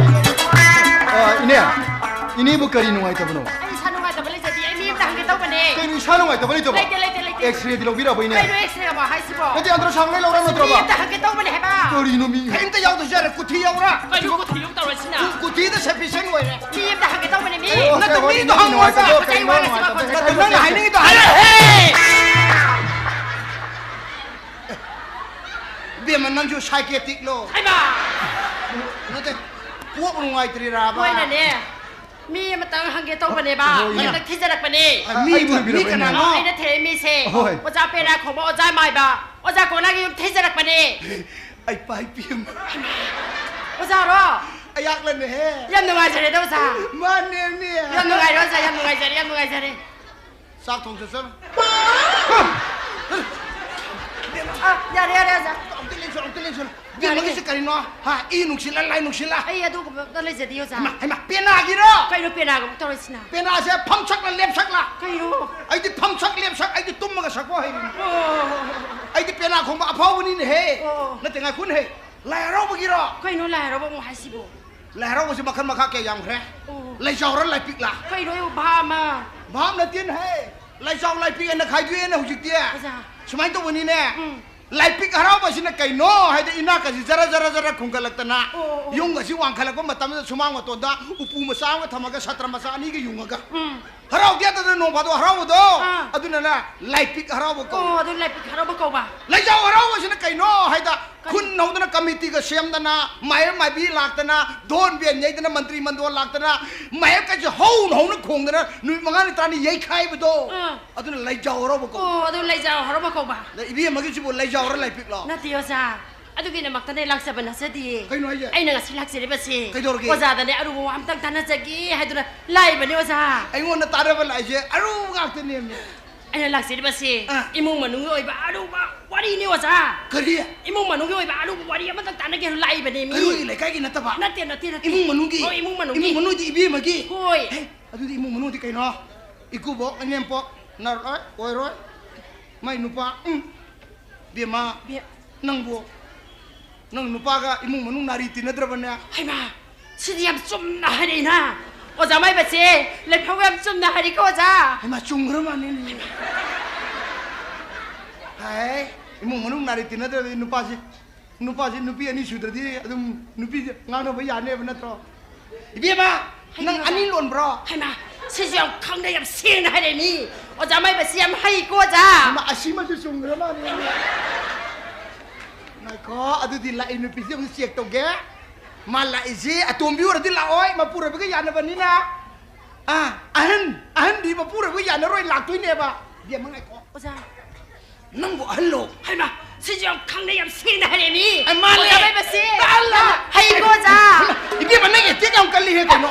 ꯑ, ꯏꯅꯦ, ꯏꯅꯦꯕꯨ ꯀꯔꯤ ꯅꯨꯡꯉꯥꯏꯇꯕꯅꯣ? ꯑꯩ ꯏꯁꯥ ꯅꯨꯡꯉꯥꯏꯇꯕ ꯂꯩꯖꯗꯦ꯫ ꯑꯩ ꯃꯤ ꯑꯝꯇ ꯍꯪꯒꯦ ꯇꯧꯕꯅꯦ꯫ ꯀꯩꯅꯣ ꯏꯁꯥ ꯅꯨꯡꯉꯥꯏꯇꯕ ꯂꯩꯇꯕ? ꯂꯩꯇꯦ, ꯂꯩꯇꯦ, ꯂꯩꯇꯦ꯫ ꯑꯦꯛꯁꯔꯦꯗꯤ ꯂꯧꯕꯤꯔꯕ, ꯏꯅꯦ? ꯀꯩꯅꯣ ꯑꯦꯛꯁꯔꯦꯕ ꯍꯥꯏꯁꯤꯕꯣ? ꯅꯠꯇꯦ, ꯑꯜꯇ꯭ꯔꯥꯁꯥꯎꯟ ꯂꯣꯏ ꯂꯧꯔꯕ ꯃꯤ ꯅꯠꯇ꯭ꯔꯣꯕ? ꯑꯝꯇ ꯍꯪꯒꯦ ꯇꯧꯕꯅꯦ ꯍꯥꯏꯕ꯫ ꯀꯔꯤꯅꯣ ꯃꯤ? ꯀꯔꯤꯝꯇ ꯌꯥꯎꯗ꯭ꯔꯁꯨ ꯌꯥꯔꯦ, ꯀꯨꯊꯤ ꯌꯥꯎꯔꯥ? ꯀꯩꯅꯣ ꯀꯨꯊꯤ ꯑꯃꯨꯛ ꯇꯧꯔꯁꯤꯅ? ꯀꯨ-, ꯀꯨꯊꯤꯗ sufficient ꯑꯣꯏꯔꯦ꯫ ꯃꯤ ꯑꯝꯇ ꯍꯪꯒꯦ ꯇꯧꯕꯅꯦ, ꯃꯤ꯫ ꯑꯣ, ꯅꯠꯇꯦ, ꯍꯣꯏ, ꯍꯣꯏ, ꯃꯤꯗꯣ ꯃꯤ ꯍꯪꯉꯣ꯫ ꯅꯨꯡꯉꯥꯏꯇꯕ, ꯉꯁꯥꯏ ꯀꯩꯅꯣ ꯋꯥ ꯅꯨꯡꯉꯥꯏꯇꯕ? ꯉꯁꯥꯏ ꯅꯠꯇꯦ, ꯅꯪꯅ ꯍꯥꯏꯅꯤꯡꯉꯤꯗꯣ ꯍꯥꯏꯔꯣ꯫ ꯍꯦ! ꯏꯕꯦꯝꯃ, ꯅꯪꯁꯨ psychiatric ꯂꯣ? ꯍꯩꯃꯥ! ꯅꯠꯇꯦ, ꯀꯣꯛ ꯅꯨꯡꯉꯥꯏꯇ꯭ꯔꯤꯔꯥꯕ? ꯍꯣꯏꯅꯅꯦ, ꯃꯤ ꯑꯃꯇꯪ ꯍꯪꯒꯦ ꯇꯧꯕꯅꯦꯕ꯫ ꯍꯣꯏ, ꯃꯤ ꯏꯃꯥ꯫ ꯑꯃꯇꯪ ꯊꯤꯖꯔꯛꯄꯅꯦ꯫ ꯑ, ꯃꯤꯕꯨ ꯑꯩ ꯃꯤ ꯍꯥꯏꯕꯤꯔꯕꯅꯦ? ꯀꯅꯥꯅꯣ? ꯑꯩꯅ ꯊꯦꯡꯉꯦ ꯃꯤꯁꯦ꯫ ꯍꯣꯏ꯫ ꯑꯣꯖꯥ ꯄꯦꯅꯥ ꯈꯣꯡꯕ ꯑꯣꯖꯥ ꯃꯥꯏꯕ꯫ ꯑꯣꯖꯥ ꯀꯣꯅꯥꯒꯤ ꯌꯨꯝ ꯊꯤꯖꯔꯛꯄꯅꯦ꯫ ꯑꯩ ꯄꯥꯏ ꯄꯤꯌꯝ꯫ ꯑꯣꯖꯥꯔꯣ? ꯑꯩꯍꯥꯛꯂꯅꯦꯍꯦ꯫ ꯌꯥꯝ ꯅꯨꯡꯉꯥꯏꯖꯔꯦꯗ, ꯑꯣꯖꯥ꯫ ꯃꯥꯅꯦꯃꯤ꯫ ꯌꯥꯝ ꯅꯨꯡꯉꯥꯏꯔꯦ, ꯑꯣꯖꯥ, ꯌꯥꯝ ꯅꯨꯡꯉꯥꯏꯖꯔꯦ, ꯌꯥꯝ ꯅꯨꯡꯉꯥꯏꯖꯔꯦ꯫ ꯆꯥꯛ ꯊꯣꯡ ꯆꯠꯆꯔꯣ꯫ ꯑ, ꯌꯥꯔꯦ, ꯌꯥꯔꯦ, ꯑꯣꯖꯥ꯫ ꯑꯝꯇ ꯂꯦꯡꯁꯜꯂꯣ, ꯑꯝꯇ ꯂꯦꯡꯁꯜꯂꯣ꯫ ꯌꯥꯔꯦ꯫ ꯏꯕꯦꯝꯃꯒꯤꯁꯦ ꯀꯔꯤꯅꯣ? ꯍꯥ, ꯏ ꯅꯨꯡꯁꯤꯠꯂ, ꯂꯥꯏ ꯅꯨꯡꯁꯤꯠꯂ? ꯑꯩ ꯑꯗꯨꯒꯨꯝꯕ ꯑꯝꯇ ꯂꯩꯖꯗꯦ, ꯑꯣꯖꯥ꯫ ꯍꯩꯃꯥ, ꯍꯩꯃꯥ, ꯄꯦꯅꯥꯒꯤꯔꯣ? ꯀꯩꯅꯣ ꯄꯦꯅꯥꯒ ꯑꯃꯨꯛ ꯇꯧꯔꯤꯁꯤꯅ? ꯄꯦꯅꯥꯁꯦ ꯐꯝꯁꯛꯂ ꯂꯦꯞꯁꯛꯂ? ꯀꯩꯅꯣ? ꯑꯩꯗꯤ ꯐꯝꯁꯛ ꯂꯦꯞꯁꯛ, ꯑꯩꯗꯤ ꯇꯨꯝꯃꯒ ꯁꯛꯄ ꯍꯩꯔꯤꯅꯤ꯫ ꯑꯣ꯫ ꯑꯩꯗꯤ ꯄꯦꯅꯥ ꯈꯣꯡꯕ ꯑꯐꯥꯎꯕꯅꯤꯅꯦꯍꯦ꯫ ꯑꯣ꯫ ꯅꯠꯇꯦ, ꯉꯥꯏꯈꯣꯅꯦꯍꯦ꯫ ꯂꯥꯏ ꯍꯔꯥꯎꯕꯒꯤꯔꯣ? ꯀꯩꯅꯣ ꯂꯥꯏ ꯍꯔꯥꯎꯕ ꯑꯃꯨꯛ ꯍꯥꯏꯁꯤꯕꯣ? ꯂꯥꯏ ꯍꯔꯥꯎꯕꯁꯤ ꯃꯈꯜ ꯃꯈꯥ ꯀꯌꯥ ꯌꯥꯝꯈ꯭ꯔꯦ꯫ ꯑꯣ꯫ ꯂꯩꯖꯥꯎꯔ ꯂꯥꯏꯄꯤꯛꯂ? ꯀꯩꯅꯣ ꯑꯩꯕꯨ ꯚꯥꯞ ꯑꯃ? ꯚꯥꯞ ꯅꯠꯇꯦꯅꯦꯍꯦ꯫ ꯂꯩꯖꯥꯎ ꯂꯥꯏꯄꯤꯛ ꯍꯥꯏꯅ ꯈꯥꯏꯗꯣꯛꯑꯦꯅꯦ ꯍꯧꯖꯤꯛꯇꯤ꯫ ꯑꯣꯖꯥ꯫ ꯁꯨꯃꯥꯏꯅ ꯇꯧꯕꯅꯤꯅꯦ꯫ ꯎꯝ꯫ ꯂꯥꯏꯄꯤꯛ ꯍꯔꯥꯎꯕꯁꯤꯅ ꯀꯩꯅꯣ ꯍꯥꯏꯗꯤ ꯏꯅꯥꯛꯀꯁꯤ ꯖꯔ ꯖꯔ ꯖꯔ ꯈꯨꯝꯒꯠꯂꯛꯇꯅ, ꯑꯣ, ꯑꯣ, ꯑꯣ꯫ ꯌꯨꯝꯒꯁꯤ ꯋꯥꯡꯈꯠꯂꯛꯄ ꯃꯇꯝꯗ ꯁꯨꯃꯥꯡ ꯃꯇꯣꯟꯗ ꯎꯄꯨ ꯃꯆꯥ ꯑꯃꯒ ꯊꯝꯃꯒ ꯁꯥꯇ꯭ꯔ ꯃꯆꯥ ꯑꯅꯤꯒ ꯌꯨꯡꯉꯒ꯫ ꯎꯝ꯫ ꯍꯔꯥꯎꯗ ꯌꯥꯗꯗꯅ ꯅꯣꯡ ꯐꯥꯗꯣꯛ ꯍꯔꯥꯎꯕꯗꯣ, ꯑꯥ꯫ ꯑꯗꯨꯅꯅꯦ ꯂꯥꯏꯄꯤꯛ ꯍꯔꯥꯎꯕ ꯀꯧꯏ꯫ ꯑꯣ, ꯑꯗꯨ ꯂꯥꯏꯄꯤꯛ ꯍꯔꯥꯎꯕ ꯀꯧꯕ꯫ ꯂꯩꯖꯥꯎ ꯍꯔꯥꯎꯕꯁꯤꯅ ꯀꯩꯅꯣ ꯍꯥꯏꯗ ꯀꯔꯤ? ꯈꯨꯟ ꯍꯧꯗꯅ ꯀꯃꯤꯇꯤꯒ ꯁꯦꯝꯗꯅ, ꯃꯥꯏꯕ ꯃꯥꯏꯕꯤ ꯂꯥꯛꯇꯅ, ꯙꯣꯟ ꯕꯦꯟ ꯌꯩꯗꯅ, ꯃꯟꯇ꯭ꯔꯤ ꯃꯟꯗꯣꯟ ꯂꯥꯛꯇꯅ, ꯃꯥꯏꯕꯀꯁꯦ ꯍꯧꯅ ꯍꯧꯅ ꯈꯣꯡꯗꯅ ꯅꯨꯃꯤꯠ ꯃꯉꯥꯅꯤ ꯇꯔꯥꯅꯤ ꯌꯩꯈꯥꯏꯕꯗꯣ, ꯑꯥ꯫ ꯑꯗꯨꯅ ꯂꯩꯖꯥꯎ ꯍꯔꯥꯎꯕ ꯀꯧꯏ꯫ ꯑꯣ, ꯑꯗꯨ ꯂꯩꯖꯥꯎ ꯍꯔꯥꯎꯕ ꯀꯧꯕ꯫ ꯑꯗ ꯏꯕꯦꯝꯃꯒꯤꯁꯤꯕꯨ ꯂꯩꯖꯥꯎꯔ ꯂꯥꯏꯄꯤꯛꯂꯣ? ꯅꯠꯇꯦ, ꯑꯣꯖꯥ꯫ ꯑꯗꯨꯒꯤꯗꯃꯛꯇꯅꯦ ꯂꯥꯛꯆꯕ ꯅꯠꯆꯗꯤꯌꯦ꯫ ꯀꯩꯅꯣ ꯍꯥꯏꯁꯦ? ꯑꯩꯅ ꯉꯁꯤ ꯂꯥꯛꯆꯔꯤꯕꯁꯦ ꯀꯩꯗꯧꯔꯒꯦ? ꯑꯣꯖꯥꯗꯅꯦ ꯑꯔꯨꯕ ꯋꯥ ꯑꯝꯇꯪ ꯇꯥꯟꯅꯖꯒꯦ ꯍꯥꯏꯗꯨꯅ ꯂꯥꯛꯏꯕꯅꯦ, ꯑꯣꯖꯥ꯫ ꯑꯩꯉꯣꯟꯗ ꯇꯥꯟꯅꯕ ꯂꯥꯛꯏꯁꯦ ꯑꯔꯨꯕ ꯉꯥꯛꯇꯅꯦꯃꯤ꯫ ꯑꯩꯅ ꯂꯥꯛꯆꯔꯤꯕꯁꯦ ꯑꯥ꯫ ꯏꯃꯨꯡ ꯃꯅꯨꯡꯒꯤ ꯑꯣꯏꯕ ꯑꯔꯨꯕ ꯋꯥꯔꯤꯅꯦ, ꯑꯣꯖꯥ꯫ ꯀꯔꯤ? ꯏꯃꯨꯡ ꯃꯅꯨꯡꯒꯤ ꯑꯣꯏꯕ ꯑꯔꯨꯕ ꯋꯥꯔꯤ ꯑꯃꯇꯪ ꯇꯥꯟꯅꯒꯦ ꯍꯥꯏꯅ ꯂꯥꯛꯏꯕꯅꯦꯃꯤ꯫ ꯑꯩꯈꯣꯏꯒꯤ ꯂꯩꯀꯥꯏꯒꯤ ꯅꯠꯇꯕ? ꯅꯠꯇꯦ, ꯅꯠꯇꯦ, ꯅꯠꯇꯦ꯫ ꯏꯃꯨꯡ ꯃꯅꯨꯡꯒꯤ? ꯍꯣꯏ, ꯏꯃꯨꯡ ꯃꯅꯨꯡꯒꯤ꯫ ꯏꯃꯨꯡ ꯃꯅꯨꯡꯗꯤ ꯏꯕꯦꯝꯃꯒꯤ? ꯍꯣꯏ꯫ ꯍꯦ, ꯑꯗꯨꯗꯤ ꯏꯃꯨꯡ ꯃꯅꯨꯡꯗꯤ ꯀꯩꯅꯣ? ꯏꯀꯨꯕꯣꯛ, ꯏꯅꯦꯝꯄꯣꯛ, ꯅꯔꯣꯏ, ꯑꯣꯏꯔꯣꯏ꯫ ꯃꯥꯏ ꯅꯨꯄꯥ, ꯎꯝ꯫ ꯕꯦꯝꯃ, ꯕꯦ- ꯅꯪꯕꯨ, ꯅꯪ ꯅꯨꯄꯥꯒ ꯏꯃꯨꯡ ꯃꯅꯨꯡ ꯅꯥꯔꯤ ꯇꯤꯟꯅꯗ꯭ꯔꯕꯅꯦ? ꯍꯩꯃꯥ, ꯁꯤꯗꯤ ꯌꯥꯝ ꯆꯨꯝꯅ ꯍꯥꯏꯔꯛꯏꯅ꯫ ꯑꯣꯖꯥ ꯃꯥꯏꯕꯁꯦ, ꯂꯩꯐꯝ ꯌꯥꯝ ꯆꯨꯝꯅ ꯍꯥꯏꯔꯤꯀꯣ, ꯑꯣꯖꯥ꯫ ꯍꯩꯃꯥ, ꯆꯨꯝꯈ꯭ꯔ ꯃꯥꯜꯂꯦꯅꯦ꯫ ꯍꯥꯏ, ꯏꯃꯨꯡ ꯃꯅꯨꯡ ꯅꯥꯔꯤ ꯇꯤꯟꯅꯗ꯭ꯔꯕꯗꯤ ꯅꯨꯄꯥꯁꯤ ꯅꯨꯄꯥꯁꯦ ꯅꯨꯄꯤ ꯑꯅꯤ ꯁꯨꯗ꯭ꯔꯗꯤ ꯑꯗꯨꯝ ꯅꯨꯄꯤꯁꯦ ꯉꯥꯡꯅꯕ ꯌꯥꯅꯦꯕ ꯅꯠꯇ꯭ꯔꯣ? ꯏꯕꯦꯝꯃ, ꯅꯪ ꯍꯩꯃꯥ꯫ ꯑꯅꯤ ꯂꯣꯟꯕ꯭ꯔꯣ? ꯍꯩꯃꯥ, ꯁꯤꯁꯨ ꯌꯥꯝ ꯈꯪꯅ ꯌꯥꯝ ꯁꯦꯡꯅ ꯍꯥꯏꯔꯛꯏ ꯃꯤ꯫ ꯑꯣꯖꯥ ꯃꯥꯏꯕꯁꯤ ꯌꯥꯝ ꯍꯩꯀꯣ, ꯑꯣꯖꯥ꯫ ꯍꯩꯃꯥ, ꯑꯁꯤꯃꯁꯨ ꯆꯨꯝꯈ꯭ꯔ ꯃꯥꯜꯂꯦ꯫ ꯉꯥꯏꯈꯣ, ꯑꯗꯨꯗꯤ ꯂꯥꯛꯏ ꯅꯨꯄꯤꯁꯤ ꯑꯃꯨꯛ check ꯇꯧꯒꯦ꯫ ꯃꯥ ꯂꯥꯛꯏꯁꯤ ꯑꯇꯣꯝꯕꯤ ꯑꯣꯏꯔꯗꯤ ꯂꯥꯛꯑꯣꯏ, ꯃꯄꯨꯔꯣꯏꯕꯒ ꯌꯥꯅꯕꯅꯤꯅ꯫ ꯑꯥ, ꯑꯍꯟ, ꯑꯍꯟꯗꯤ ꯃꯄꯨꯔꯣꯏꯕꯒ ꯌꯥꯅꯔꯣꯏ, ꯂꯥꯛꯇꯣꯏꯅꯦꯕ꯫ ꯏꯕꯦꯝꯃ, ꯉꯥꯏꯈꯣ꯫ ꯑꯣꯖꯥ꯫ ꯅꯪꯕꯨ ꯑꯍꯜꯂꯣ? ꯍꯩꯃꯥ, ꯁꯤꯁꯨ ꯌꯥꯝ ꯈꯪꯅ ꯌꯥꯝ ꯁꯦꯡꯅ ꯍꯥꯏꯔꯛꯑꯦ ꯃꯤ꯫ ꯑꯩ ꯃꯥꯜꯂꯦ꯫ ꯑꯣꯖꯥ ꯃꯥꯏꯕꯁꯤ꯫ ꯇꯥꯍꯜꯂꯣ꯫ ꯍꯩꯀꯣ, ꯑꯣꯖꯥ꯫ ꯍꯩꯃꯥ, ꯏꯕꯦꯝꯃ, ꯅꯪ attack ꯌꯥꯝ ꯀꯜꯂꯤꯍꯦ ꯀꯩꯅꯣ?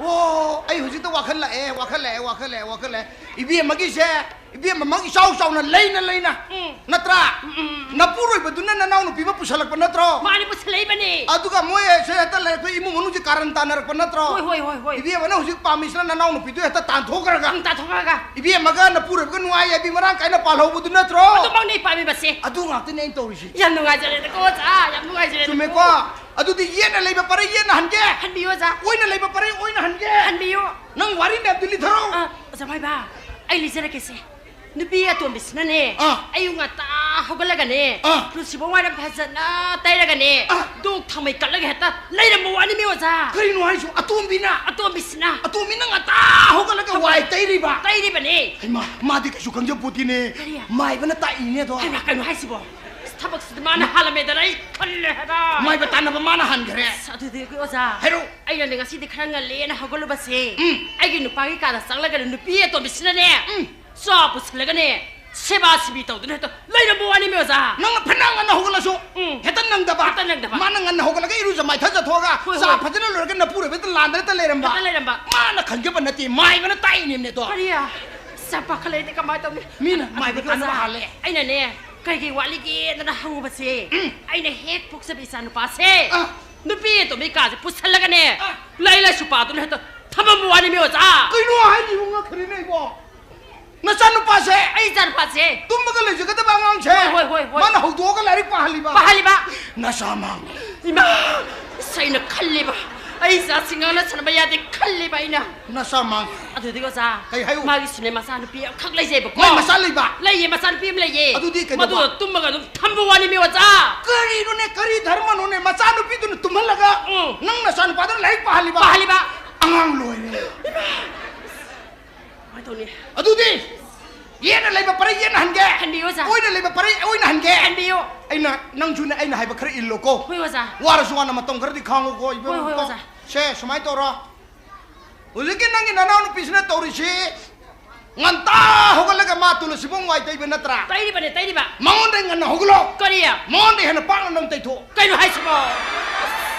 ꯑꯣ, ꯑꯩ ꯍꯧꯖꯤꯛꯇ ꯋꯥꯈꯜ ꯂꯥꯛꯑꯦ, ꯋꯥꯈꯜ ꯂꯥꯛꯑꯦ, ꯋꯥꯈꯜ ꯂꯥꯛꯑꯦ, ꯋꯥꯈꯜ ꯂꯥꯛꯑꯦ꯫ ꯏꯕꯦꯝꯃꯒꯤꯁꯦ, ꯏꯕꯦꯝꯃ ꯃꯪ ꯏꯆꯥꯎ ꯆꯥꯎꯅ ꯂꯩꯅ ꯂꯩꯅ꯫ ꯎꯝ꯫ ꯅꯠꯇ꯭ꯔꯥ? ꯎꯝ, ꯎꯝ, ꯎꯝ꯫ ꯅꯄꯨꯔꯣꯏꯕꯗꯨꯅ ꯅꯅꯥꯎ ꯅꯨꯄꯤ ꯑꯃ ꯄꯨꯁꯜꯂꯛꯄ ꯅꯠꯇ꯭ꯔꯣ? ꯃꯥꯅꯤ, ꯄꯨꯁꯜꯂꯛꯏꯕꯅꯤ꯫ ꯑꯗꯨꯒ ꯃꯣꯏ ꯁꯦ ꯍꯦꯛꯇ ꯂꯩꯔꯛꯄ ꯏꯃꯨꯡ ꯃꯅꯨꯡꯁꯦ ꯀꯥꯔꯟ ꯇꯥꯅꯔꯛꯄ ꯅꯠꯇ꯭ꯔꯣ? ꯍꯣꯏ, ꯍꯣꯏ, ꯍꯣꯏ, ꯍꯣꯏ꯫ ꯏꯕꯦꯝꯃꯅ ꯍꯧꯖꯤꯛ ꯄꯥꯝꯃꯤꯁꯤꯅ ꯅꯅꯥꯎ ꯅꯨꯄꯤꯗꯨ ꯍꯦꯛꯇ ꯇꯥꯟꯊꯣꯛꯈ꯭ꯔꯒ꯫ ꯎꯝ, ꯇꯥꯟꯊꯣꯛꯈ꯭ꯔꯒ꯫ ꯏꯕꯦꯝꯃꯒ ꯅꯄꯨꯔꯣꯏꯕꯒ ꯅꯨꯡꯉꯥꯏ ꯌꯥꯏꯕꯤ ꯃꯔꯥꯡ ꯀꯥꯏꯅ ꯄꯥꯜꯍꯧꯕꯗꯨ ꯅꯠꯇ꯭ꯔꯣ? ꯑꯗꯨꯃꯛꯅꯦ ꯄꯥꯝꯃꯤꯕꯁꯦ꯫ ꯑꯗꯨ ꯉꯥꯛꯇꯅꯦ ꯑꯩꯅ ꯇꯧꯔꯤꯁꯦ꯫ ꯌꯥꯝ ꯅꯨꯡꯉꯥꯏꯖꯔꯦꯗꯀꯣ, ꯑꯣꯖꯥ, ꯌꯥꯝ ꯅꯨꯡꯉꯥꯏꯖꯔꯦꯗꯀꯣ꯫ ꯆꯨꯝꯃꯦꯀꯣ? ꯑꯗꯨꯗꯤ ꯌꯦꯠꯅ ꯂꯩꯕ ꯄꯔꯩ ꯌꯦꯠꯅ ꯍꯟꯒꯦ꯫ ꯍꯟꯕꯤꯌꯨ, ꯑꯣꯖꯥ꯫ ꯑꯣꯏꯅ ꯂꯩꯕ ꯄꯔꯩ ꯑꯣꯏꯅ ꯍꯟꯒꯦ꯫ ꯍꯟꯕꯤꯌꯨ꯫ ꯅꯪ ꯋꯥꯔꯤ ꯃꯌꯥꯝꯗꯨ ꯂꯤꯊꯔꯣ꯫ ꯑ, ꯑꯣꯖꯥ ꯃꯥꯏꯕ, ꯑꯩ ꯂꯤꯖꯔꯛꯀꯦꯁꯦ꯫ ꯅꯨꯄꯤ ꯑꯇꯣꯝꯕꯤꯁꯤꯅꯅꯦ, ꯑꯥ꯫ ꯑꯌꯨꯛ ꯉꯟꯇꯥ ꯍꯧꯒꯠꯂꯒꯅꯦ, ꯑꯥ꯫ ꯇꯨꯜꯁꯤꯕꯣꯡ ꯋꯥꯏꯔꯝ ꯐꯖꯅ ꯇꯩꯔꯒꯅꯦ, ꯑꯥ꯫ ꯙꯨꯛ ꯊꯥꯎꯃꯩ ꯀꯠꯂꯒ ꯍꯦꯛꯇ ꯂꯩꯔꯝꯕ ꯋꯥꯅꯤꯃꯤ, ꯑꯣꯖꯥ꯫ ꯀꯔꯤꯅꯣ ꯍꯥꯏꯁꯤꯕꯣ? ꯑꯇꯣꯝꯕꯤꯅ? ꯑꯇꯣꯝꯕꯤꯁꯤꯅ꯫ ꯑꯇꯣꯝꯕꯤꯅ ꯉꯟꯇꯥ ꯍꯧꯒꯠꯂꯒ ꯋꯥꯏ ꯇꯩꯔꯤꯕ? ꯇꯩꯔꯤꯕꯅꯦ꯫ ꯍꯩꯃꯥ, ꯃꯥꯗꯤ ꯀꯩꯁꯨ ꯈꯪꯖꯄꯣꯠꯇꯦꯅꯦ꯫ ꯀꯔꯤ? ꯃꯥꯏꯕꯅ ꯇꯥꯛꯏꯅꯦ ꯑꯗꯣ꯫ ꯍꯩꯃꯥ, ꯀꯩꯅꯣ ꯍꯥꯏꯁꯤꯕꯣ? ꯑꯁ, ꯊꯕꯛꯁꯤꯗꯤ ꯃꯥꯅ ꯍꯥꯜꯂꯝꯃꯦꯗꯅ ꯑꯩ ꯈꯜꯂꯦ ꯍꯥꯏꯕ꯫ ꯃꯥꯏꯕ ꯇꯥꯟꯅꯕ ꯃꯥꯅ ꯍꯥꯟꯈ꯭ꯔꯦ꯫ ꯑꯁ, ꯑꯗꯨꯗꯤ ꯑꯣꯖꯥ, ꯍꯥꯏꯔꯛꯑꯣ꯫ ꯑꯩꯅꯅꯦ ꯉꯁꯤꯗꯤ ꯈꯔ ꯉꯜꯂꯦꯅ ꯍꯧꯒꯠꯂꯨꯕꯁꯦ, ꯎꯝ꯫ ꯑꯩꯒꯤ ꯅꯨꯄꯥꯒꯤ ꯀꯥꯗ ꯆꯪꯂꯒꯅꯦ, ꯅꯨꯄꯤ ꯑꯇꯣꯝꯕꯤꯁꯤꯅꯅꯦ, ꯎꯝ꯫ ꯆꯥ ꯄꯨꯁꯤꯜꯂꯒꯅꯦ, ꯁꯦꯕꯥ ꯁꯤꯕꯤ ꯇꯧꯗꯨꯅ ꯍꯦꯛꯇ ꯂꯩꯔꯝꯕ ꯋꯥꯅꯤꯃꯤ, ꯑꯣꯖꯥ꯫ ꯅꯪꯅ ꯐꯅ ꯉꯟꯅ ꯍꯧꯒꯠꯂꯁꯨ, ꯎꯝ꯫ ꯍꯦꯛꯇ ꯅꯪꯗꯕ꯫ ꯍꯦꯛꯇ ꯅꯪꯗꯕ꯫ ꯃꯥꯅ ꯉꯟꯅ ꯍꯧꯒꯠꯂꯒ ꯏꯔꯨꯖ ꯃꯥꯏꯊꯖ ꯊꯣꯛꯑꯒ, ꯍꯣꯏ, ꯆꯥ ꯍꯣꯏ꯫ ꯐꯖꯅ ꯂꯣꯏꯔꯒ ꯅꯄꯨꯔꯣꯏꯕꯗ ꯂꯥꯟꯗꯅ ꯍꯦꯛꯇ ꯂꯩꯔꯝꯕ꯫ ꯍꯦꯛꯇ ꯂꯩꯔꯝꯕ꯫ ꯃꯥꯅ ꯈꯪꯖꯕ ꯅꯠꯇꯦ, ꯃꯥꯏꯕꯅ ꯇꯥꯛꯏꯅꯦꯕꯅꯦ ꯑꯗꯣ꯫ ꯀꯔꯤ? ꯆꯥ ꯄꯥꯈꯠꯂꯛꯏꯗꯤ ꯀꯃꯥꯏꯅ ꯇꯧꯅꯤ? ꯃꯤꯅ ꯃꯥꯏꯕ ꯑꯗꯨꯒꯤ ꯇꯥꯟꯅꯕ ꯑꯣꯖꯥ, ꯍꯥꯜꯂꯦ꯫ ꯑꯩꯅꯅꯦ, ꯀꯩ ꯀꯩ ꯋꯥꯠꯂꯤꯒꯦꯗꯅ ꯍꯪꯉꯨꯕꯁꯦ, ꯎꯝ꯫ ꯑꯩꯅ ꯍꯦꯛ ꯄꯣꯛꯆꯕ ꯏꯆꯥ ꯅꯨꯄꯥꯁꯦ, ꯑꯥ꯫ ꯅꯨꯄꯤ ꯑꯇꯣꯝꯕꯤ ꯀꯥꯁꯦ ꯄꯨꯁꯜꯂꯒꯅꯦ, ꯑꯥ꯫ ꯂꯥꯏꯔꯤꯛ ꯂꯥꯏꯁꯨ ꯄꯥꯗꯨꯅ ꯍꯦꯛꯇ ꯊꯝꯃꯝꯕ ꯋꯥꯅꯤꯃꯤ, ꯑꯣꯖꯥ꯫ ꯀꯩꯅꯣ ꯍꯥꯏꯁꯤꯕꯨ? ꯉꯛꯈ꯭ꯔꯦꯅꯦ ꯑꯩꯕꯣ꯫ ꯅꯆꯥꯅꯨꯄꯥꯁꯦ? ꯑꯩ ꯏꯆꯥꯅꯨꯄꯥꯁꯦ꯫ ꯇꯨꯝꯃꯒ ꯂꯩꯖꯒꯗꯕ ꯑꯉꯥꯡꯁꯦ? ꯍꯣꯏ, ꯍꯣꯏ, ꯍꯣꯏ, ꯍꯣꯏ꯫ ꯃꯥꯅ ꯍꯧꯗꯣꯛꯑꯒ ꯂꯥꯏꯔꯤꯛ ꯄꯥꯍꯜꯂꯤꯕ? ꯄꯥꯍꯜꯂꯤꯕ? ꯅꯆꯥ ꯃꯥꯡꯉꯦ꯫ ꯏꯃꯥ! ꯑꯁ, ꯑꯩꯅ ꯈꯜꯂꯤꯕ, ꯑꯩ ꯏꯆꯥꯁꯤ ꯉꯥꯡꯅ ꯁꯥꯟꯅꯕ ꯌꯥꯗꯦ ꯈꯜꯂꯤꯕ ꯑꯩꯅ꯫ ꯅꯆꯥ ꯃꯥꯡꯉꯦ꯫ ꯑꯗꯨꯗꯤ ꯑꯣꯖꯥ, ꯀꯩ ꯍꯥꯏꯌꯨ? ꯃꯥꯒꯤꯁꯨꯅꯦ ꯃꯆꯥꯅꯨꯄꯤ ꯑꯃꯈꯛ ꯂꯩꯖꯩꯕꯀꯣ꯫ ꯃꯥꯏ ꯃꯆꯥ ꯂꯩꯕ? ꯂꯩꯌꯦ, ꯃꯆꯥꯅꯨꯄꯤ ꯑꯃ ꯂꯩꯌꯦ꯫ ꯑꯗꯨꯗꯤ ꯀꯩꯗꯧꯕ? ꯃꯗꯨꯗ ꯇꯨꯝꯃꯒ ꯑꯗꯨꯝ ꯊꯝꯕ ꯋꯥꯅꯤ ꯃꯤ ꯑꯣꯖꯥ꯫ ꯀꯔꯤꯅꯣꯅꯦ, ꯀꯔꯤ ꯙꯔꯃꯅꯣꯅꯦ? ꯃꯆꯥꯅꯨꯄꯤꯗꯨꯅ ꯇꯨꯝꯍꯜꯂꯒ ꯎꯝ꯫ ꯅꯪ ꯅꯆꯥꯅꯨꯄꯥꯗꯨꯅ ꯂꯥꯏꯔꯤꯛ ꯄꯥꯍꯜꯂꯤꯕ? ꯄꯥꯍꯜꯂꯤꯕ꯫ ꯑꯉꯥꯡ ꯂꯣꯏꯔꯦ꯫ ꯀꯃꯥꯏꯅ ꯇꯧꯅꯤ? ꯑꯗꯨꯗꯤ ꯌꯦꯠꯅ ꯂꯩꯕ ꯄꯔꯩ ꯌꯦꯠꯅ ꯍꯟꯒꯦ, ꯍꯟꯕꯤꯌꯨ ꯑꯣꯖꯥ꯫ ꯑꯣꯏꯅ ꯂꯩꯕ ꯄꯔꯩ ꯑꯣꯏꯅ ꯍꯟꯒꯦ꯫ ꯍꯟꯕꯤꯌꯨ꯫ ꯑꯩꯅ, ꯅꯪꯁꯨꯅꯦ, ꯑꯩꯅ ꯍꯥꯏꯕ ꯈꯔ ꯏꯜꯂꯣꯀꯣ꯫ ꯍꯣꯏ ꯑꯣꯖꯥ꯫ ꯋꯥꯔꯁꯨ ꯋꯥꯅ ꯃꯇꯝ ꯈꯔꯗꯤ ꯈꯥꯡꯉꯨꯀꯣ, ꯏꯕꯦꯝꯃ꯫ ꯍꯣꯏ, ꯍꯣꯏ, ꯑꯣꯖꯥ꯫ ꯁꯦ, ꯁꯨꯃꯥꯏꯅ ꯇꯧꯔꯣ꯫ ꯍꯧꯖꯤꯛꯀꯤ ꯅꯪꯒꯤ ꯅꯅꯥꯎꯅꯨꯄꯤꯁꯤꯅ ꯇꯧꯔꯤꯁꯤ, ꯉꯟꯇꯥ ꯍꯧꯒꯠꯂꯒ ꯃꯥ ꯇꯨꯂꯁꯤꯕꯣꯡ ꯋꯥꯏ ꯇꯩꯕ ꯅꯠꯇ꯭ꯔꯥ? ꯇꯩꯔꯤꯕꯅꯦ, ꯇꯩꯔꯤꯕ꯫ ꯃꯉꯣꯟꯗ ꯉꯟꯅ ꯍꯧꯒꯠꯂꯣ꯫ ꯀꯔꯤ? ꯃꯉꯣꯟꯗ ꯍꯦꯟꯅ ꯄꯥꯛꯅ ꯅꯪ ꯇꯩꯊꯣꯛ꯫ ꯀꯩꯅꯣ ꯍꯥꯏꯁꯤꯕꯣ?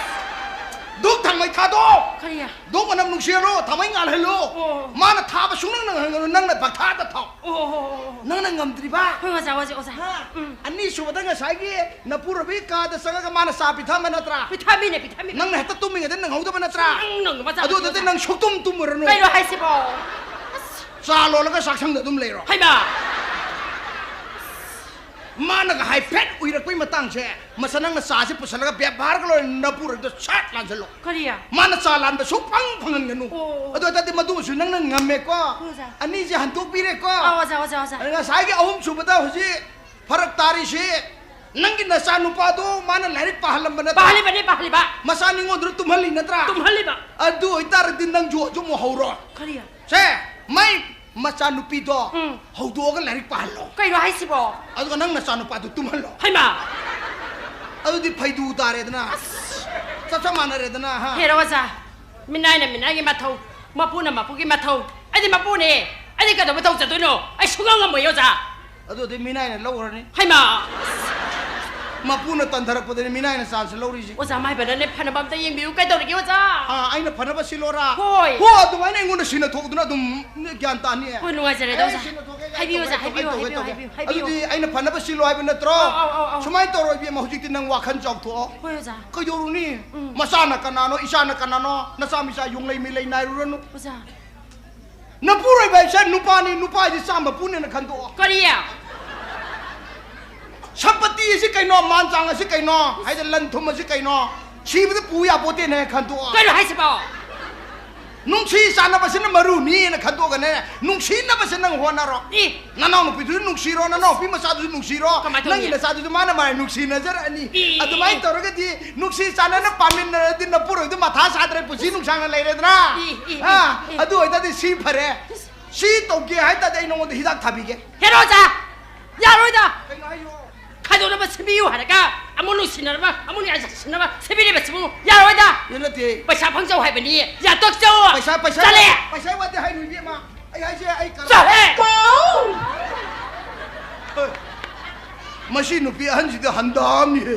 ꯙꯨꯞ ꯊꯥꯡꯃꯩ ꯊꯥꯗꯣꯛ꯫ ꯀꯔꯤ? ꯙꯨꯞ ꯃꯅꯝ ꯅꯨꯡꯁꯤꯍꯜꯂꯣ, ꯊꯥꯡꯃꯩ ꯉꯥꯜꯍꯜꯂꯣ꯫ ꯑꯣ꯫ ꯃꯥꯅ ꯊꯥꯕ ꯁꯨꯡꯅꯪ ꯅꯪꯍꯟꯒꯅꯨ, ꯅꯪꯅ ꯄꯪꯊꯥꯗ ꯊꯥꯎ꯫ ꯑꯣ, ꯑꯣ, ꯑꯣ, ꯑꯣ꯫ ꯅꯪꯅ ꯉꯝꯗ꯭ꯔꯤꯕ? ꯍꯣꯏ ꯑꯣꯖꯥ, ꯑꯣꯖꯥ, ꯑꯣꯖꯥ꯫ ꯍꯥ? ꯎꯝ꯫ ꯑꯅꯤꯁꯨꯕꯗ ꯉꯁꯥꯏꯒꯤ ꯅꯄꯨꯔꯣꯏꯕꯒꯤ ꯀꯥꯗ ꯆꯪꯉꯒ ꯃꯥꯅ ꯆꯥ ꯄꯤꯊꯛꯑꯝꯕ ꯅꯠꯇ꯭ꯔꯥ? ꯄꯤꯊꯛꯑꯝꯃꯤꯅꯦ, ꯄꯤꯊꯛꯑꯝꯃꯤꯅꯦ꯫ ꯅꯪꯅ ꯍꯦꯛꯇ ꯇꯨꯝꯃꯤꯉꯩꯗ ꯅꯪꯍꯧꯗꯕ ꯅꯠꯇ꯭ꯔꯥ? ꯅꯪ ꯅꯪ ꯃꯆꯥ ꯑꯗꯨꯗꯨꯗꯤ ꯅꯨꯄꯤ ꯅꯪ ꯁꯨꯛꯇꯨꯝ ꯇꯨꯝꯃꯨꯔꯅꯨ꯫ ꯀꯩꯅꯣ ꯍꯥꯏꯁꯤꯕꯣ? ꯆꯥ ꯂꯣꯜꯂꯒ ꯆꯥꯛꯁꯪꯗ ꯑꯗꯨꯝ ꯂꯩꯔꯣ꯫ ꯍꯩꯃꯥ! ꯃꯥꯅꯒ ꯍꯥꯏꯐꯦꯠ ꯎꯏꯔꯛꯄꯩ ꯃꯇꯥꯡꯁꯦ, ꯃꯁꯥ ꯅꯪꯅ ꯆꯥꯁꯦ ꯄꯨꯁꯜꯂꯒ ꯕꯦꯕꯥꯔꯒ ꯂꯣꯏꯔ ꯅꯄꯨꯔꯣꯏꯕꯗ ꯁꯠ ꯂꯥꯟꯁꯤꯜꯂꯣ꯫ ꯀꯔꯤ? ꯃꯥꯅ ꯆꯥ ꯂꯥꯟꯕ ꯁꯨꯛꯐꯪ ꯐꯪꯍꯟꯒꯅꯨ꯫ ꯑꯣ, ꯑꯣ, ꯑꯣ꯫ ꯑꯗꯨ ꯑꯣꯏꯇꯥꯔꯗꯤ ꯃꯗꯨꯃꯁꯨ ꯅꯪꯅ ꯉꯝꯃꯦꯀꯣ꯫ ꯑꯣꯖꯥ꯫ ꯑꯅꯤꯁꯦ ꯍꯟꯗꯣꯛꯄꯤꯔꯦꯀꯣ꯫ ꯑꯥ, ꯑꯣꯖꯥ, ꯑꯣꯖꯥ, ꯑꯣꯖꯥ꯫ ꯑꯗ ꯉꯁꯥꯏꯒꯤ ꯑꯍꯨꯝ ꯁꯨꯕꯗ ꯍꯧꯖꯤꯛ ꯐꯔꯛ ꯇꯥꯔꯤꯁꯤ, ꯅꯪꯒꯤ ꯅꯆꯥ ꯅꯨꯄꯥꯗꯣ ꯃꯥꯅ ꯂꯥꯏꯔꯤꯛ ꯄꯥꯍꯜꯂꯝꯕ ꯅꯠꯇ꯭ꯔꯥ? ꯄꯥꯍꯜꯂꯤꯕꯅꯦ, ꯄꯥꯍꯜꯂꯤꯕ꯫ ꯃꯆꯥ ꯅꯤꯉꯣꯟꯗꯨꯅ ꯇꯨꯝꯍꯜꯂꯤ ꯅꯠꯇ꯭ꯔꯥ? ꯇꯨꯝꯍꯜꯂꯤꯕ꯫ ꯑꯗꯨ ꯑꯣꯏꯇꯥꯔꯗꯤ ꯅꯪꯁꯨ ꯍꯧꯖꯤꯛ ꯑꯃꯨꯛ ꯍꯧꯔꯣ꯫ ꯀꯔꯤ? ꯁꯦ, ꯃꯥꯏ ꯃꯆꯥꯅꯨꯄꯤꯗꯣ ꯎꯝ꯫ ꯍꯧꯗꯣꯛꯑꯒ ꯂꯥꯏꯔꯤꯛ ꯄꯥꯍꯜꯂꯣ꯫ ꯀꯩꯅꯣ ꯍꯥꯏꯁꯤꯕꯣ? ꯑꯗꯨꯒ ꯅꯪ ꯅꯆꯥꯅꯨꯄꯥꯗꯨ ꯇꯨꯝꯍꯜꯂꯣ꯫ ꯍꯩꯃꯥ! ꯑꯗꯨꯗꯤ ꯐꯩꯗꯨ ꯇꯥꯔꯦꯗꯅ꯫ ꯆꯞ ꯆꯞ ꯃꯥꯟꯅꯔꯦꯗꯅ, ꯍꯥ? ꯍꯦꯔꯣ ꯑꯣꯖꯥ, ꯃꯤꯅꯥꯏꯅ ꯃꯤꯅꯥꯏꯒꯤ ꯃꯊꯧ, ꯃꯄꯨꯅ ꯃꯄꯨꯒꯤ ꯃꯊꯧ꯫ ꯑꯩꯗꯤ ꯃꯄꯨꯅꯦ꯫ ꯑꯩꯗꯤ ꯀꯩꯗꯧꯕ ꯃꯊꯧ ꯆꯠꯇꯣꯏꯅꯣ? ꯑꯩ ꯁꯨꯡꯉꯝ ꯉꯝꯃꯣꯏ ꯑꯣꯖꯥ꯫ ꯑꯗꯨꯗꯤ ꯃꯤꯅꯥꯏꯅ ꯂꯧꯈ꯭ꯔꯅꯤ꯫ ꯍꯩꯃꯥ! ꯃꯄꯨꯅ ꯇꯟꯊꯔꯛꯄꯗꯅꯤ ꯃꯤꯅꯥꯏꯅ ꯆꯥꯟꯁ ꯂꯧꯔꯤꯁꯤ꯫ ꯑꯣꯖꯥ ꯃꯥꯏꯕꯅꯅꯦ ꯐꯅꯕ ꯑꯝꯇ ꯌꯦꯡꯕꯤꯌꯨ꯫ ꯀꯩꯗꯧꯔꯒꯦ ꯑꯣꯖꯥ? ꯑꯥ, ꯑꯩꯅ ꯐꯅꯕ ꯁꯤꯜꯂꯣꯔꯥ? ꯍꯣꯏ꯫ ꯍꯣ, ꯑꯗꯨꯃꯥꯏꯅ ꯑꯩꯉꯣꯟꯗ ꯁꯤꯟꯅ ꯊꯣꯛꯇꯨꯅ ꯑꯗꯨꯝ ꯒ꯭ꯌꯥꯟ ꯇꯥꯅꯤ꯫ ꯍꯣꯏ, ꯅꯨꯡꯉꯥꯏꯖꯔꯦ, ꯑꯦ, ꯑꯣꯖꯥ꯫ ꯁꯤꯟꯅ ꯊꯣꯛꯀꯦ, ꯍꯥꯏꯕꯤꯌꯨ, ꯇꯧꯒꯦ, ꯑꯣꯖꯥ, ꯇꯧꯒꯦ, ꯍꯥꯏꯕꯤꯌꯨ, ꯇꯧꯒꯦ, ꯍꯥꯏꯕꯤꯌꯨ, ꯇꯧꯒꯦ꯫ ꯍꯥꯏꯕꯤꯌꯨ, ꯍꯥꯏꯕꯤꯌꯨ꯫ ꯑꯗꯨꯗꯤ ꯑꯩꯅ ꯐꯅꯕ ꯁꯤꯜꯂꯣ ꯍꯥꯏꯕ ꯅꯠꯇ꯭ꯔꯣ? ꯑꯧ, ꯑꯧ, ꯑꯧ, ꯑꯧ꯫ ꯁꯨꯃꯥꯏꯅ ꯇꯧꯔꯣ ꯏꯕꯦꯝꯃ, ꯍꯧꯖꯤꯛꯇꯤ ꯅꯪ ꯋꯥꯈꯜ ꯆꯥꯎꯊꯣꯛꯑꯣ꯫ ꯍꯣꯏ, ꯑꯣꯖꯥ꯫ ꯀꯩꯗꯧꯔꯨꯅꯤ? ꯎꯝ꯫ ꯃꯆꯥꯅ ꯀꯅꯥꯅꯣ, ꯏꯆꯥꯅ ꯀꯅꯥꯅꯣ, ꯅꯆꯥ ꯃꯤꯆꯥ ꯌꯨꯝꯂꯩ ꯃꯤꯂꯩ ꯅꯥꯏꯔꯨꯔꯅꯨ꯫ ꯑꯣꯖꯥ꯫ ꯅꯄꯨꯔꯣꯏꯕ ꯍꯥꯏꯁꯦ ꯅꯨꯄꯥꯅꯤ, ꯅꯨꯄꯥ ꯍꯥꯏꯁꯦ ꯆꯥꯝꯕ ꯄꯨꯅꯦꯅ ꯈꯟꯗꯣꯛꯑꯣ꯫ ꯀꯔꯤ? ꯁꯝꯄꯇꯤ ꯑꯁꯤ ꯀꯩꯅꯣ, ꯃꯥꯟ ꯆꯥꯡ ꯑꯁꯤ ꯀꯩꯅꯣ, ꯍꯥꯏꯗꯤ ꯂꯟ ꯊꯨꯝ ꯑꯁꯤ ꯀꯩꯅꯣ, ꯁꯤꯕꯗ ꯄꯨ ꯌꯥꯄꯣꯠꯇꯦꯅ ꯈꯟꯗꯣꯛꯑꯣ꯫ ꯀꯩꯅꯣ ꯍꯥꯏꯁꯤꯕꯣ? ꯅꯨꯡꯁꯤ ꯆꯥꯟꯅꯕꯁꯤꯅ ꯃꯔꯨꯅꯤꯅ ꯈꯟꯗꯣꯛꯑꯒꯅꯦ, ꯅꯨꯡꯁꯤꯅꯕꯁꯦ ꯅꯪ ꯍꯣꯠꯅꯔꯣ꯫ ꯏ꯫ ꯅꯅꯥꯎ ꯅꯨꯄꯤꯗꯨꯁꯨ ꯅꯨꯡꯁꯤꯔꯣ, ꯅꯅꯥꯎ ꯅꯨꯄꯤ ꯃꯆꯥꯗꯨꯁꯨ ꯅꯨꯡꯁꯤꯔꯣ, ꯀꯃꯥꯏ ꯇꯧꯅꯤ? ꯅꯪꯒꯤ ꯅꯆꯥꯗꯨꯁꯨ ꯃꯥꯅ ꯃꯥꯏ ꯅꯨꯡꯁꯤꯅꯖꯔꯛꯑꯅꯤ꯫ ꯏ, ꯏ, ꯏ, ꯑꯗꯨꯃꯥꯏꯅ ꯏ꯫ ꯇꯧꯔꯒꯗꯤ ꯅꯨꯡꯁꯤ ꯆꯥꯟꯅꯅ ꯄꯥꯟꯃꯤꯟꯅꯔꯗꯤ ꯅꯄꯨꯔꯣꯏꯗꯨ ꯃꯊꯥ ꯁꯥꯗ꯭ꯔꯦ, ꯄꯨꯟꯁꯤ ꯅꯨꯡꯁꯥꯡꯅ ꯂꯩꯔꯦꯗꯅ꯫ ꯏ, ꯏ, ꯏ, ꯑꯥ, ꯏ꯫ ꯑꯗꯨ ꯑꯣꯏꯇꯥꯔꯗꯤ ꯁꯤ ꯐꯔꯦ꯫ ꯁꯤ ꯇꯧꯒꯦ ꯍꯥꯏ ꯇꯥꯔꯗꯤ ꯑꯩ ꯅꯉꯣꯟꯗ ꯍꯤꯗꯥꯛ ꯊꯥꯕꯤꯒꯦ꯫ ꯍꯦꯔꯣ ꯑꯣꯖꯥ! ꯌꯥꯔꯣꯏꯗ! ꯀꯩꯅꯣ ꯍꯥꯏꯌꯣ꯫ ꯈꯥꯏꯗꯣꯛꯅꯕ ꯁꯦꯝꯕꯤꯌꯨ ꯍꯥꯏꯔꯒ ꯑꯃꯨꯛ ꯅꯨꯡꯁꯤꯅꯔꯕ, ꯑꯃꯨꯛ ꯌꯥꯁꯤꯟꯅꯕ ꯁꯦꯝꯕꯤꯔꯤꯕꯁꯤꯕꯨ ꯌꯥꯔꯣꯏꯗ! ꯌꯥ ꯅꯠꯇꯦ꯫ ꯄꯩꯁꯥ ꯐꯪꯖꯧ ꯍꯥꯏꯕꯅꯤ, ꯌꯥꯇꯣꯛꯆꯧ! ꯄꯩꯁꯥ, ꯄꯩꯁꯥ, ꯆꯠꯂꯦ! ꯄꯩꯁꯥ ꯋꯥꯗꯦ ꯍꯥꯏꯅꯨ, ꯏꯕꯦꯝꯃ꯫ ꯑꯩ ꯍꯥꯏꯁꯦ, ꯑꯩ ꯀꯔ-, ꯆꯠꯂꯦ! ꯍꯣꯏ꯫ ꯃꯁꯤ ꯅꯨꯄꯤ ꯑꯍꯟꯁꯤꯗꯤ ꯍꯟꯗꯥꯝꯅꯤꯍꯦ꯫